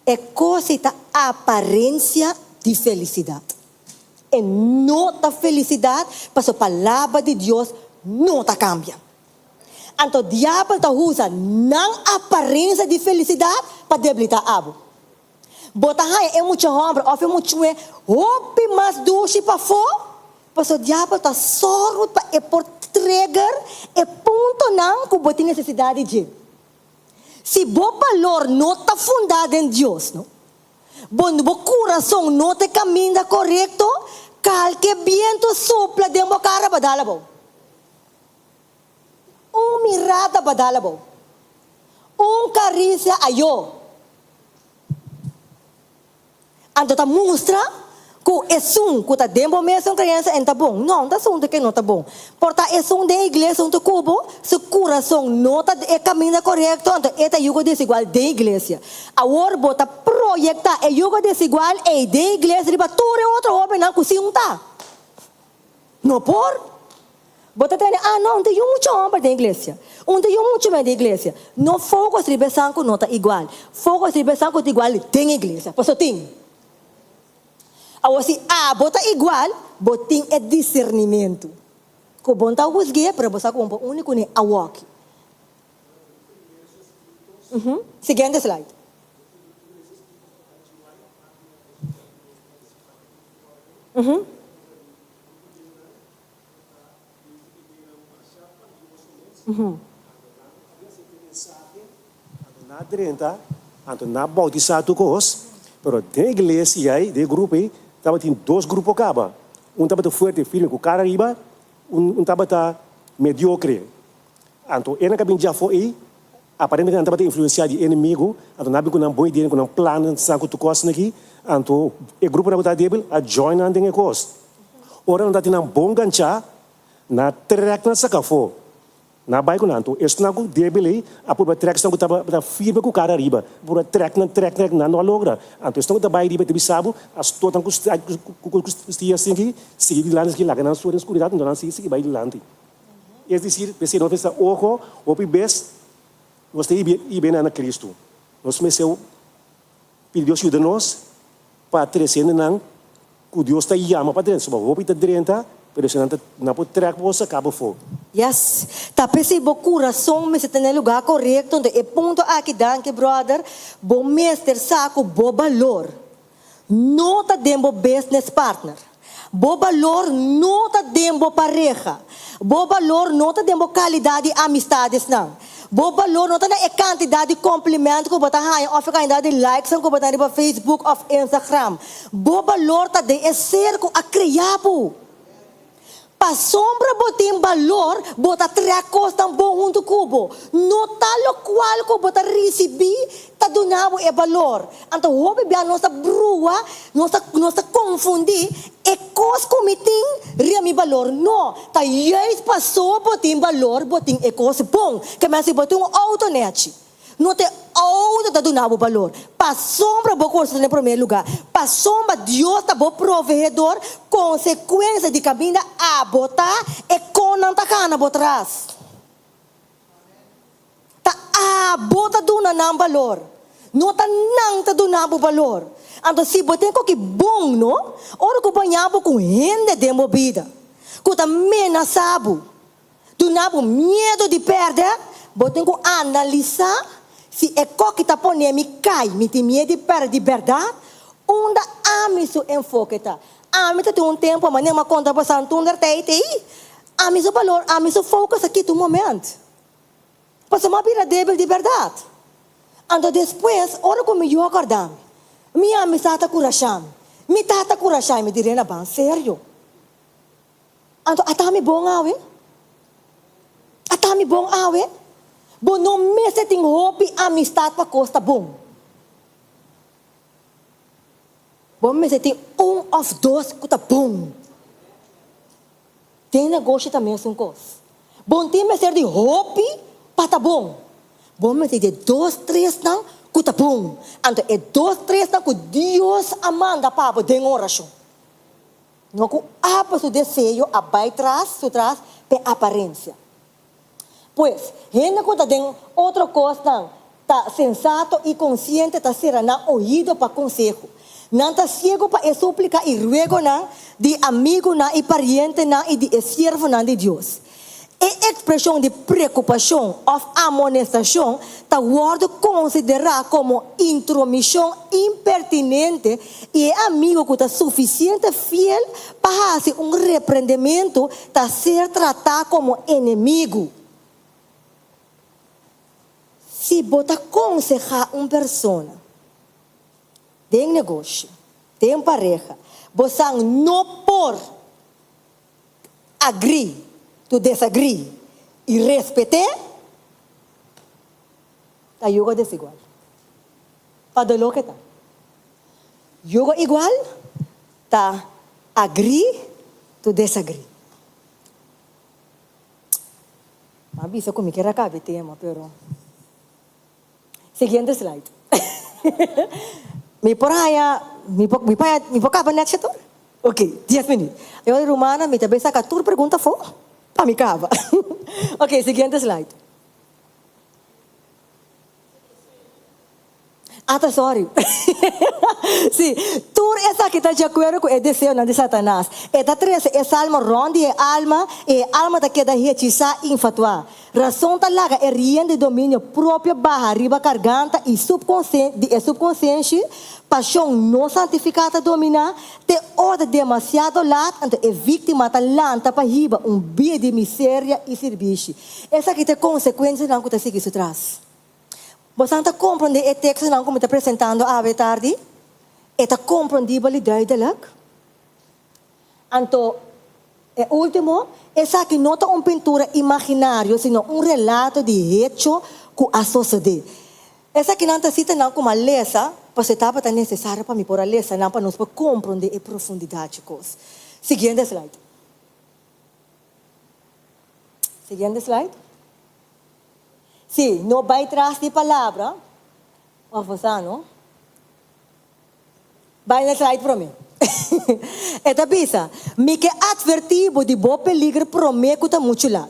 E kos ei ta aparensia di felisidat. E no ta felisidat pasobra palabra di Dios no ta kambia. Anto diabel ta usa nan aparensia di felisidat pa debilitá abo. Bo ta haña e mucha hòmber òf e mucha muhé hopi mas dushi pafó, pasobra diabel ta sòru pa e por trigger e puntonan ku bo tin nesesidat di dje. Si bo balor no ta fundá den Dios, no, bo bo kurason no ta e kaminda korekto, kalke bientu supla den bo kara bo a dal abou. Un mirada badala bo. Un karisia ayo. Anto ta mustra ku esun ku ta den bo mesun kreensia en ta bon. No, no ta asuntu ke no ta bon. Por ta esun den iglesia huntu ku bo, su kurason no ta e kaminda korekto, anto e ta yugo desigual den iglesia. Awor bo ta proyektá e yugo desigual ei den iglesia riba tur e otro hóbennan ku si un ta. No por. Bo ta tende, ah no, un ta yu mucha homber den iglesia. Un ta yu mucha muher den iglesia. No focus riba esan cu no ta igual. Focus riba esan cu ta igual den iglesia. Pasobra tin. Awor si abo ta igual, bo tin e discernimento. Cu bo no ta huzgu'e, pero bo sa cu bo por uni cune awoki. Siguiente slide. Na drenta, anto na bautisá tur kos, pero den iglesia ei, den e grupo ei, tabatin dos grupo kaba. Un tabata fuerte, firme, ku kara riba, un tabata mediokre. Anto e nan ka bin djafó ei, aparentemente nan tabata influensiá di e enemigu, anto nan a bin ku nan bon idea, ku nan plan, nan sa ku tur kos aki, anto e gruponan ku ta débil a join nan den e kos. Ora nan ta tin nan bon ganchá, nan a trèk nan saka afó. Nan a bai ku nan. Anto esnan ku débil ei a purba trèk esnan ku tabata firme ku kara riba, a purba trèk nan, trèk trèk, nan no a logra. Anto esnan ku ta bai riba ta bisa bo, a stòt nan ku ku stia asin aki, sigui dilanti asin, laga nan sua den skuridat, anto nan sigui sigui bai dilanti. Es disir, p'esei nos mester ojo hopi bes nos ta ibe na Cristo. Nos mester pidi Dios yuda nos pa trese hendenan ku Dios ta yama pa drenta. Soba hopi ta drenta, pero esei nan ta nan por trèk bo saka bo afó. Yes, ta p'esei bo kurason mester ta na e lugá korekto. Enton e punto aki, danki brother, bo mester sa ku bo balor no ta den bo business partner. Bo balor no ta den bo pareha. Bo balor no ta den bo kalidat di amistadesnan. Bo balor no ta na e kantidat di kompliment ku bo ta haña òf e kantidat di likesnan ku bo ta riba Facebook òf Instagram. Bo balor ta den e ser ku a krea bo. Pasobra bo tin balor, bo ta trèk kosnan bon huntu ku bo. No ta lokual ku bo ta risibí ta duna bo e balor. Anto hopi bia nos ta brua, nos ta nos ta konfundí e kos ku mi tin riba mi balor. No, ta juist paso bo tin balor bo tin e kos bon. Ke men si bo tin un outo nèchi. No ta e outo ta duna bo balor. Pasobra bo kos ta na promé lugá. Pasobra Dios ta bo proveedor, konsekuensia di kaminda abo ta, e konnan ta kana bo tras. Ta abo ta duna nan balor. No ta nan ta duna bo balor. Anto si bo tin koki bon no, ora ku bo haña bo ku hende den bo bida ku ta menasá bo, duna bo miedu di pèrdè, bo tin ku analisá si e koki ta pone mi kai, mi tin miedu di pèrdè di bèrdat, unda ami su enfoke ta. Ami ta tin un tempu manera mi a konta bo santunder tei tei, ami su balor, ami su focus a kita un moment. Pasobra mi a bira débil di bèrdat. Anto despues, ora ku mi yu a kòrda mi, mi amistat ta kurashá mi, mi tata kurashá mi, mi di Rena ban serio. Anto ata mi bon awe? Ata mi bon awe? Bo no mester tin hopi amistat pa kos ta bon. Bo mester tin un òf dos ku ta bon. Den negoshi ta mesun kos. Bo no tin mester di hopi pa ta bon. Bo mester di e dos tresnan ku ta bon. Anto e dos tresnan ku Dios a manda pa bo den orashon. No ku abo su deseo a bai tras su tras p'e aparensia. Pues, hende ku ta den otro kosnan ta sensato i konsiente ta sera nan oido pa konseho. Nan ta siego pa e súplika i ruegonan di amigunan i parientenan i di e siervonan di Dios. E ekspreshon di preokupashon òf amonestashon ta wòrdu konsiderá komo intromishon impertinente i e amigu ku ta sufisiente fiel pa hasi un reprendementu ta ser tratá komo enemigu. Si bo ta konsehá un persona den negoshi, den pareha, bo san no por agree to disagree i respet'é, ta yugo desigual. Pa doló ke ta. Yugo igual ta agree to disagree. Mi a bisa ku mi kier a kaba e tema, pero siguiente slide. Mi por haña, mi por, mi por haña, mi por kaba nèt tur? Ok, dies minüt. E ora rumannan mi ta bay saka tur pregunta afó pa mi kaba. Ok, siguiente slide. Ah, ta sorry. Sí, tur esaki ta di akuerdo ku e deseonan di Satanas. E ta trese e salmo rònt di e alma i e alma ta keda hechisá i infatuá. Rason ta laga e rien di dominio propio baha riba karganta i di e supkonsenshi, pashon no santifiká ta dominá te ora ta demasiado lat, anto e víktima ta lanta pa hiba un bida di miseria i sirbishi. Esaki ta e konsekuensianan ku ta sigui su tras. Bosan ta komprondé e tekstonan ku mi ta presentando awe tardi? E ta komprondibel i duidelik? Anto, e último, esaki no ta un pintura imaginario sino un relato di hecho ku a sosodé. Esakinan ta sitanan ku mi a lesa pasobra e tabata nesesario pa mi por a lesa nan pa nos por komprondé e profundidat dje kos. Siguiente slide. Siguiente slide. Sí, no bai tras di palabra, of bo sa no? Bai na slide promé. E ta bisa, Mi ke atvertí bo di bo peliger promé ku ta muchu lat.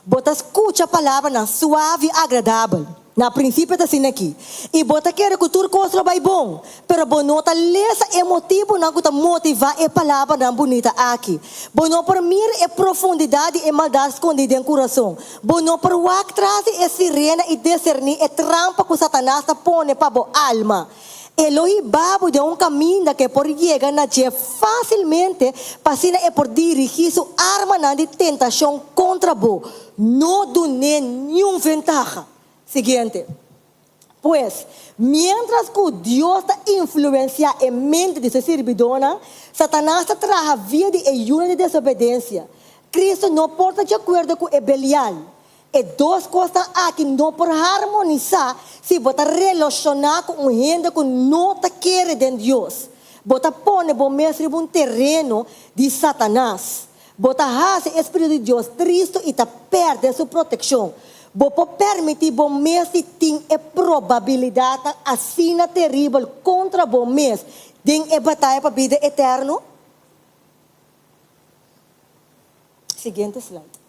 Bo ta skucha palabranan suave i agradabel. Na prinsipio ta asina aki. I bo ta kere ku tur kos lo bai bon, pero bo no ta lesa e motibunan ku ta motivá e palabranan bunita aki. Bo no por mira e profundidat di e maldat skondí den kurason. Bo no por wak tras di e sirena i diserní e trampa ku Satanas ta pone pa bo alma. E lo hiba bo den un kaminda ku e por yega na dje fásilmente pa asina e por dirigí su armanan di tentashon kontra bo. No dun'é niun ventaha. Siguiente. Pues, miéntras ku Dios ta influensiá e mente di su sirbidónan, Satanas ta traha via di e yunan di desobedensia. Kristu no por ta di akuerdo ku e Belial. E dos kosnan aki no por harmonisá si bo ta relashoná ku un hende ku no ta kere den Dios. Bo ta pone bo mes riba un tereno di Satanas. Bo ta hasi e spiritu di Dios tristu i ta pèrdè su protekshon. Bo por pèrmití bo mes di tin e probabilidatnan asina teribel kontra bo mes den e bataya pa bida eterno? Siguiente slide.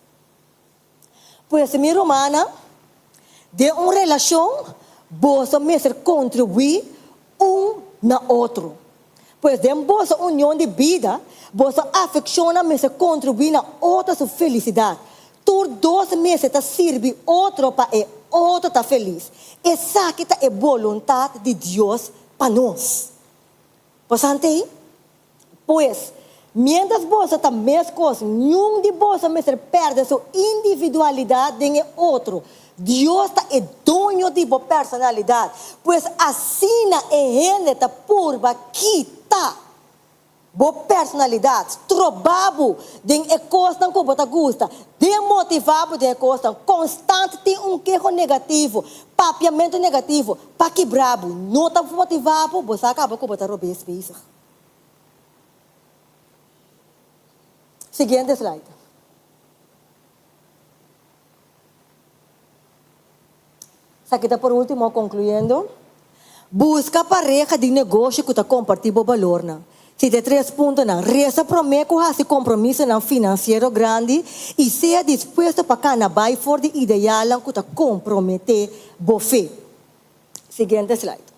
Pues, mi rumannan, den un relashon boso mester kontribuí un na otro. Pues den boso union di bida, boso afekshonnan mester kontribuí na otro su felisidat. Tur dos mester ta sirbi otro pa e otro ta felis. Esaki ta e boluntat di Dios pa nos. Pasante? Pues, miéntras boso ta meskos, niun di boso mester pèrdè su individualidat den e otro. Dios ta e doño di bo personalidat. Pues asina e hende ta purba kita bo personalidat, stroba bo den e kosnan ku bo ta gusta, demotivá bo den e kosnan, konstant tin un keho negativo, papiamentu negativo, pa kibra bo, no ta motivá bo, bo sa kaba ku bo ta robes bezig. Siguiente slide. Esaki ta por ultimo concluyendo. Busca pareha di negoshi cu ta comparti bo balornan. Si ta e tres puntonan, reza prome cu haci compromisonan financiero grandi y sea dispuesto pa cana bay for di idealnan cu ta compromete bo fe. Siguiente slide.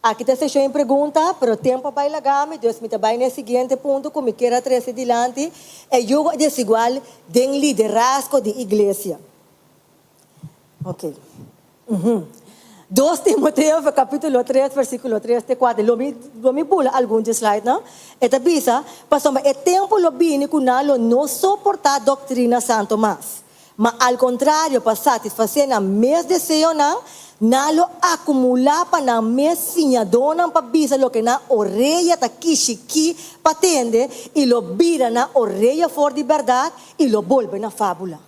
Aki ta seshon di pregunta, pero tempu a bai laga mi, dus mi ta bai na e siguiente punto ku mi kier a trese dilanti, e yugo desigual den liderazgo di iglesia. Ok. Uhum. Dos Timoteo kapitulo tres versikulo tres te kuater. Lo mi lo mi bula algun dje slidenan. E ta bisa, Pasobra e tempu lo bini ku nan lo no soportá doktrina santu mas. Ma al kontrario, pa satisfasé nan mes deseonan, nan lo akumulá pa nan mes siñadónan pa bisa loke nan orea ta kishikí pa tende i lo bira nan orea for di bèrdat i lo bolbe na fábula.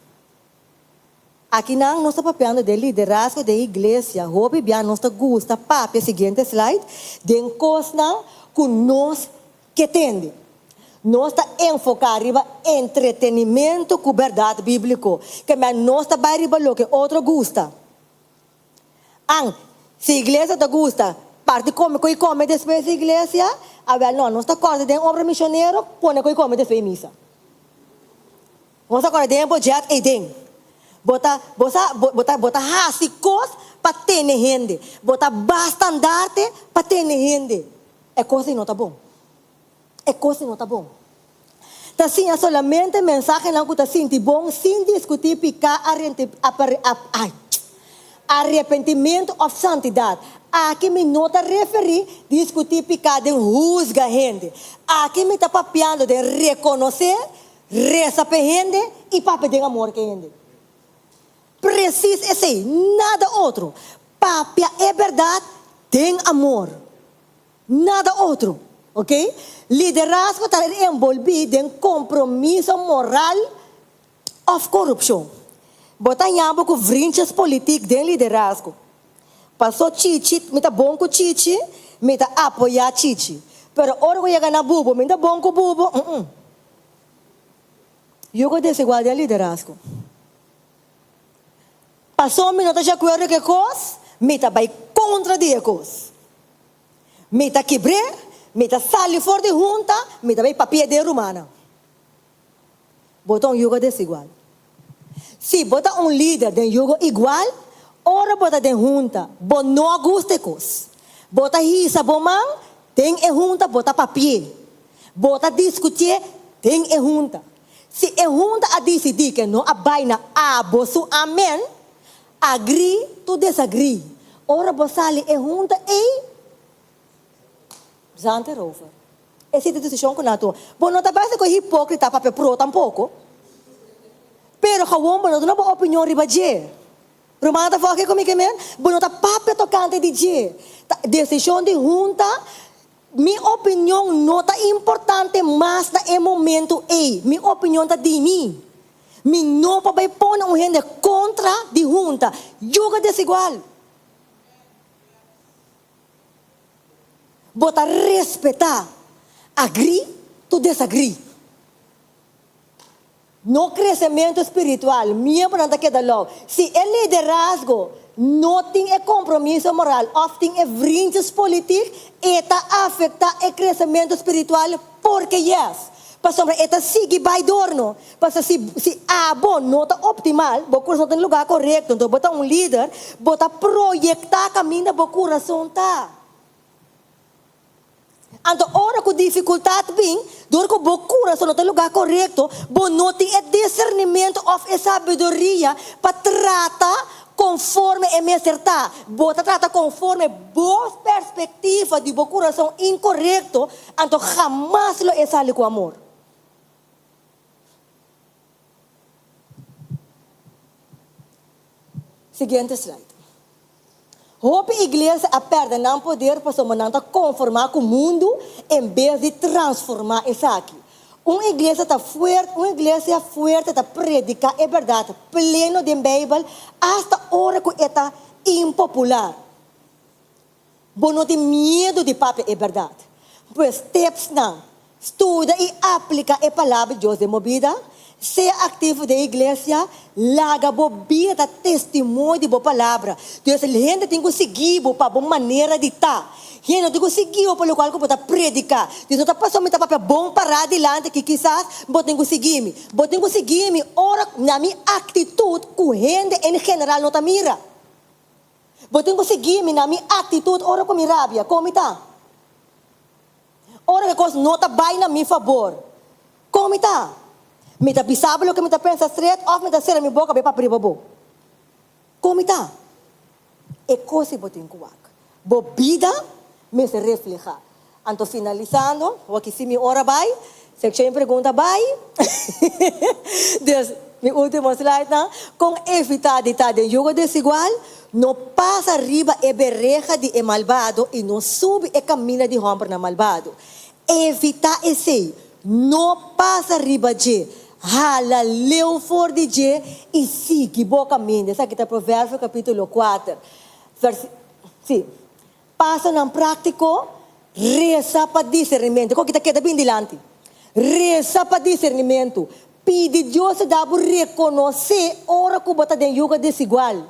Akinan nos ta papiando den liderazgo den iglesia. Hopi bia nos ta gusta papia, siguiente slide, den kosnan ku nos Ke tende? Nos ta enfoká riba entretenimentu ku bèrdat bíbliko, ke men nos ta bai riba loke otro gusta. An, si iglesia ta gusta parti kome ku i kome despues di iglesia, awèl no, nos ta kòrda den obra mishonero pone ku i kome despues di misa. Nos ta kòrda den e bojèt ei den. Bo ta, bo sa, bo ta, bo ta hasi kos pa tene hende. Bo ta bastandarte pa tene hende. E kos ei no ta bon. E kos ei no ta bon. Ta siña solamente mensahenan ku ta sinti bon sin diskutí piká, arepentimentu òf santidat. Aki mi no ta referí diskutí piká den husga hende. Aki mi ta papiando den rekonosé, resa p'e hende i papia den amor ku e hende. Presis esei, nada otro. Papia e bèrdat den amor. Nada otro. Ok? Liderazgo ta enbolbí den kompromiso moral òf korupshon. Bo ta haña bo ku vrinches politik den liderazgo. Pasó Chichi, mi ta bon ku Chichi, mi ta apoyá Chichi. Pero ora ku yega na Bubo, mi ta bon ku Bubo, mm-mm. Yugo desigual den liderazgo. Paso mi no ta di akuerdo ku e kos, mi ta bai kontra di e kos. Mi ta kibr'é, mi ta sali for di hunta, mi ta bai papia den rumannan. Bo ta un yugo desigual. Si bo ta un lider den yugo igual, ora bo ta den hunta, bo no a gusta e kos. Bo ta hisa bo man den e hunta, bo ta papi'é. Bo ta diskutié den e hunta. Si e hunta a disidí ke no a bai na abo su amen, agree to disagree. Ora bo sali e hunta ei, zand erover. Esei ta e desishon ku nan a tuma. Bo no ta bai ser ku e hipókrita papia pro tampoko. Pero gewoon bo no duna bo opinion riba dje. Rumannan ta fòke ku mi ke men? Bo no ta papia tokante di dje. Ta desishon di hunta. Mi opinion no ta importante mas na e momento ei. Mi opinion ta di mi. Mi no por bai pone un hende kontra di hunta. Yuga desigual. Bo ta respetá. Agree to disagree. No kresementu spiritual, miembronan ta keda lou. Si e liderazgo no tin e kompromiso moral òf tin e vriendjespolitiek, e ta afektá e kresementu spiritual porque yes. Pasobra e ta sigui bai dorno. Pasobra si si abo no ta optimal, bo kurason ta na lugá korekto, enton bo ta un lider, bo ta proyektá kaminda bo kurason ta. Anto ora ku difikultat bin, dor ku bo kurason no ta lugá korekto, bo no tin e disernimentu òf e sabiduria pa trata konforme e mester ta. Bo ta trata konforme bo perspektiva di bo kurason inkorekto, anto hamas lo e sali ku amor. Siguiente slide. Hopi iglesia a pèrdè nan poder pasobra nan ta konformá ku mundu en bes di transformá esaki. Un iglesia ta fuerte, un iglesia fuerte ta prediká e bèrdat pleno den Beibel asta ora ku e ta impopular. Bo no tin miedu di papia e bèrdat. Pues tipsnan, Studia i apliká e Palabra di Dios den bo bida, sea aktivo den iglesia, laga bo bida ta testimonio di bo palabra. Dios, hende tin ku sigui bo pa bo manera di ta. Hende no tin ku sigui bo pa lokual ku bo ta prediká. Dios no ta pasobra mi ta papia bon pará dilanti aki kisas bo tin ku sigui mi. Bo tin ku sigui mi ora na mi aktitut ku hende en general no ta mira. Bo tin ku sigui mi na mi aktitut ora ku mi rabia. Kon mi ta? Ora ku e kos no ta bai na mi fabor, kon mi ta? Mi ta bisa bo loke mi ta pensa stret òf mi ta sera mi boka bai papia riba bo? Kon mi ta? E kos ei bo tin ku wak. Bo bida mester reflehá. Anto finalisando, wak si mi ora bai, sekshon di pregunta bai. Dus, mi último slide nan, kon evitá di ta den yugo desigual? No pasa riba e bereha di e malbado i no subi e kaminda di hòmbernan malbado. Evitá esei. No pasa riba dje. Hala leu for di dje i sigui bo kaminda. Esaki ta Proverbio kapítulo kuater, vèrs. Sí. Pasonan práktiko, Resa pa disernimentu. Kon ki ta keda bin dilanti? Resa pa disernimentu. Pidi Dios ta da bo rekonosé ora ku bo ta den yuga desigual.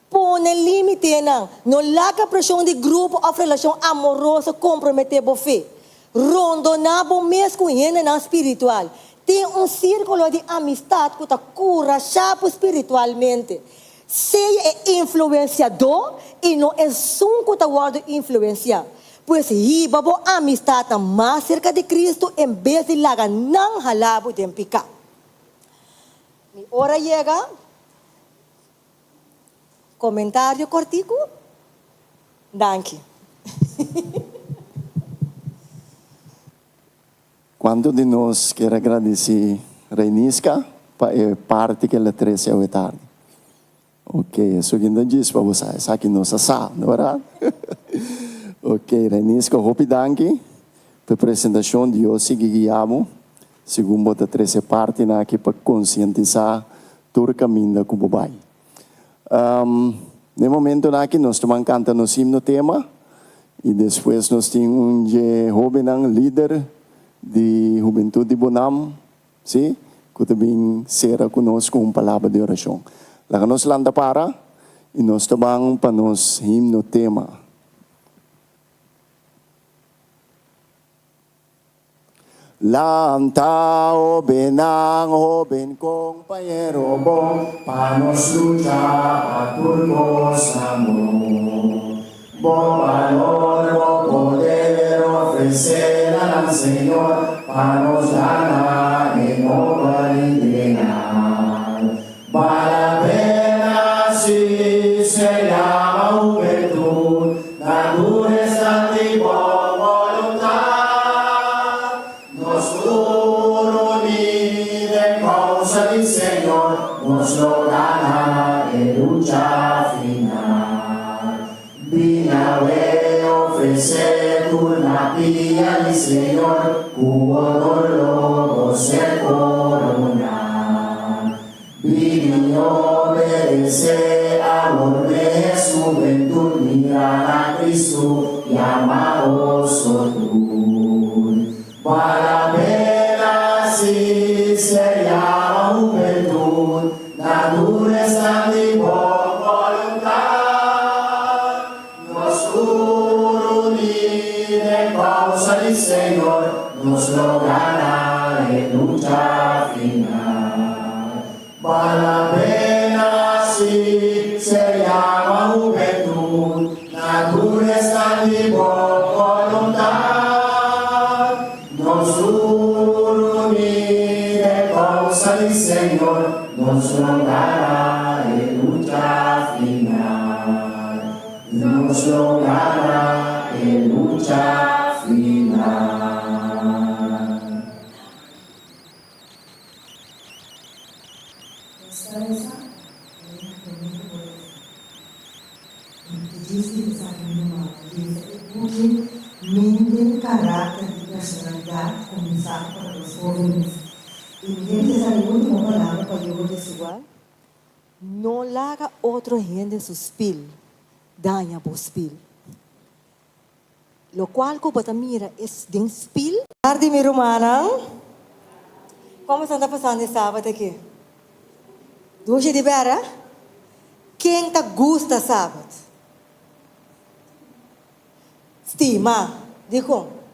Pone límitenan. No laga preshon di grupo òf relashon amoroso komprometé bo fe. Rondoná bo mes ku hendenan spiritual. Tin un sírkulo di amistat ku ta kurashá bo spiritualmente. Sea e influensiadó i no esun ku ta wòrdu influensiá. Pues hiba bo amistatnan mas serka di Kristu en bes di laga nan hala bo den piká. Mi ora yega. Komentario kòrtiku? Danki. Cuanto di nos kier a gradici Reiniska pa e parti ke el a trece awe tardi? Ok, eso ki no djis pa bo sa, esaki nos a sa, no berdad? Ok, Reiniska, hopi danki pa e presentacion, Dios sigui guia bo segun bo ta trece partinan aki pa concientisa tur caminda cu bo bay. Den momentonan aki nos ta ban canta nos himno tema y despues nos tin un dje hobennan lider di hubentud di Bonam, si, cu ta bin cera cu nos cu un palabra di oracion. Laga nos lanta para y nos ta ban pa nos himno tema. Lanta hobennan, hoben kompañero bon, pa nos lucha pa tur kos na bon. Bo balor, bo poder ofresé na nan Señor, pa nos gana e nobel ideal. Bala pena si se yama hubentud, na tur esnan di bon boluntad. Nos tur uní den kousa di Señor, nos lo gana e lucha final. Bin awe ofresé tur na pia di Señor, ku honor lo bo ser koroná. Bini obedesé awor mes hubentud, mira na Cristo, yama boso tur. Bala pena si ser yama hubentud, na tur esnan di bon boluntad. Nos tur uní den kousa di Señor, nos lo gana e lucha final. Bala pena si ser yama hubentud, na tur esnan di bon boluntad. forsa di Señor, nos lo gana e lucha final. Nos lo gana e lucha final. Mente, karakter i personalidat kuminsá pa nos hóvenes. I mi ta bisa esaki último palabra pa Yogo Desigual, No laga otro hende su spil daña bo spil. Lokual ku bo ta mira es den spil. Tardi mi rumannan. Komo esnan ta pasando e sabat aki? Dushi di bera? Ken ta gusta sabat? Stima. Dikon?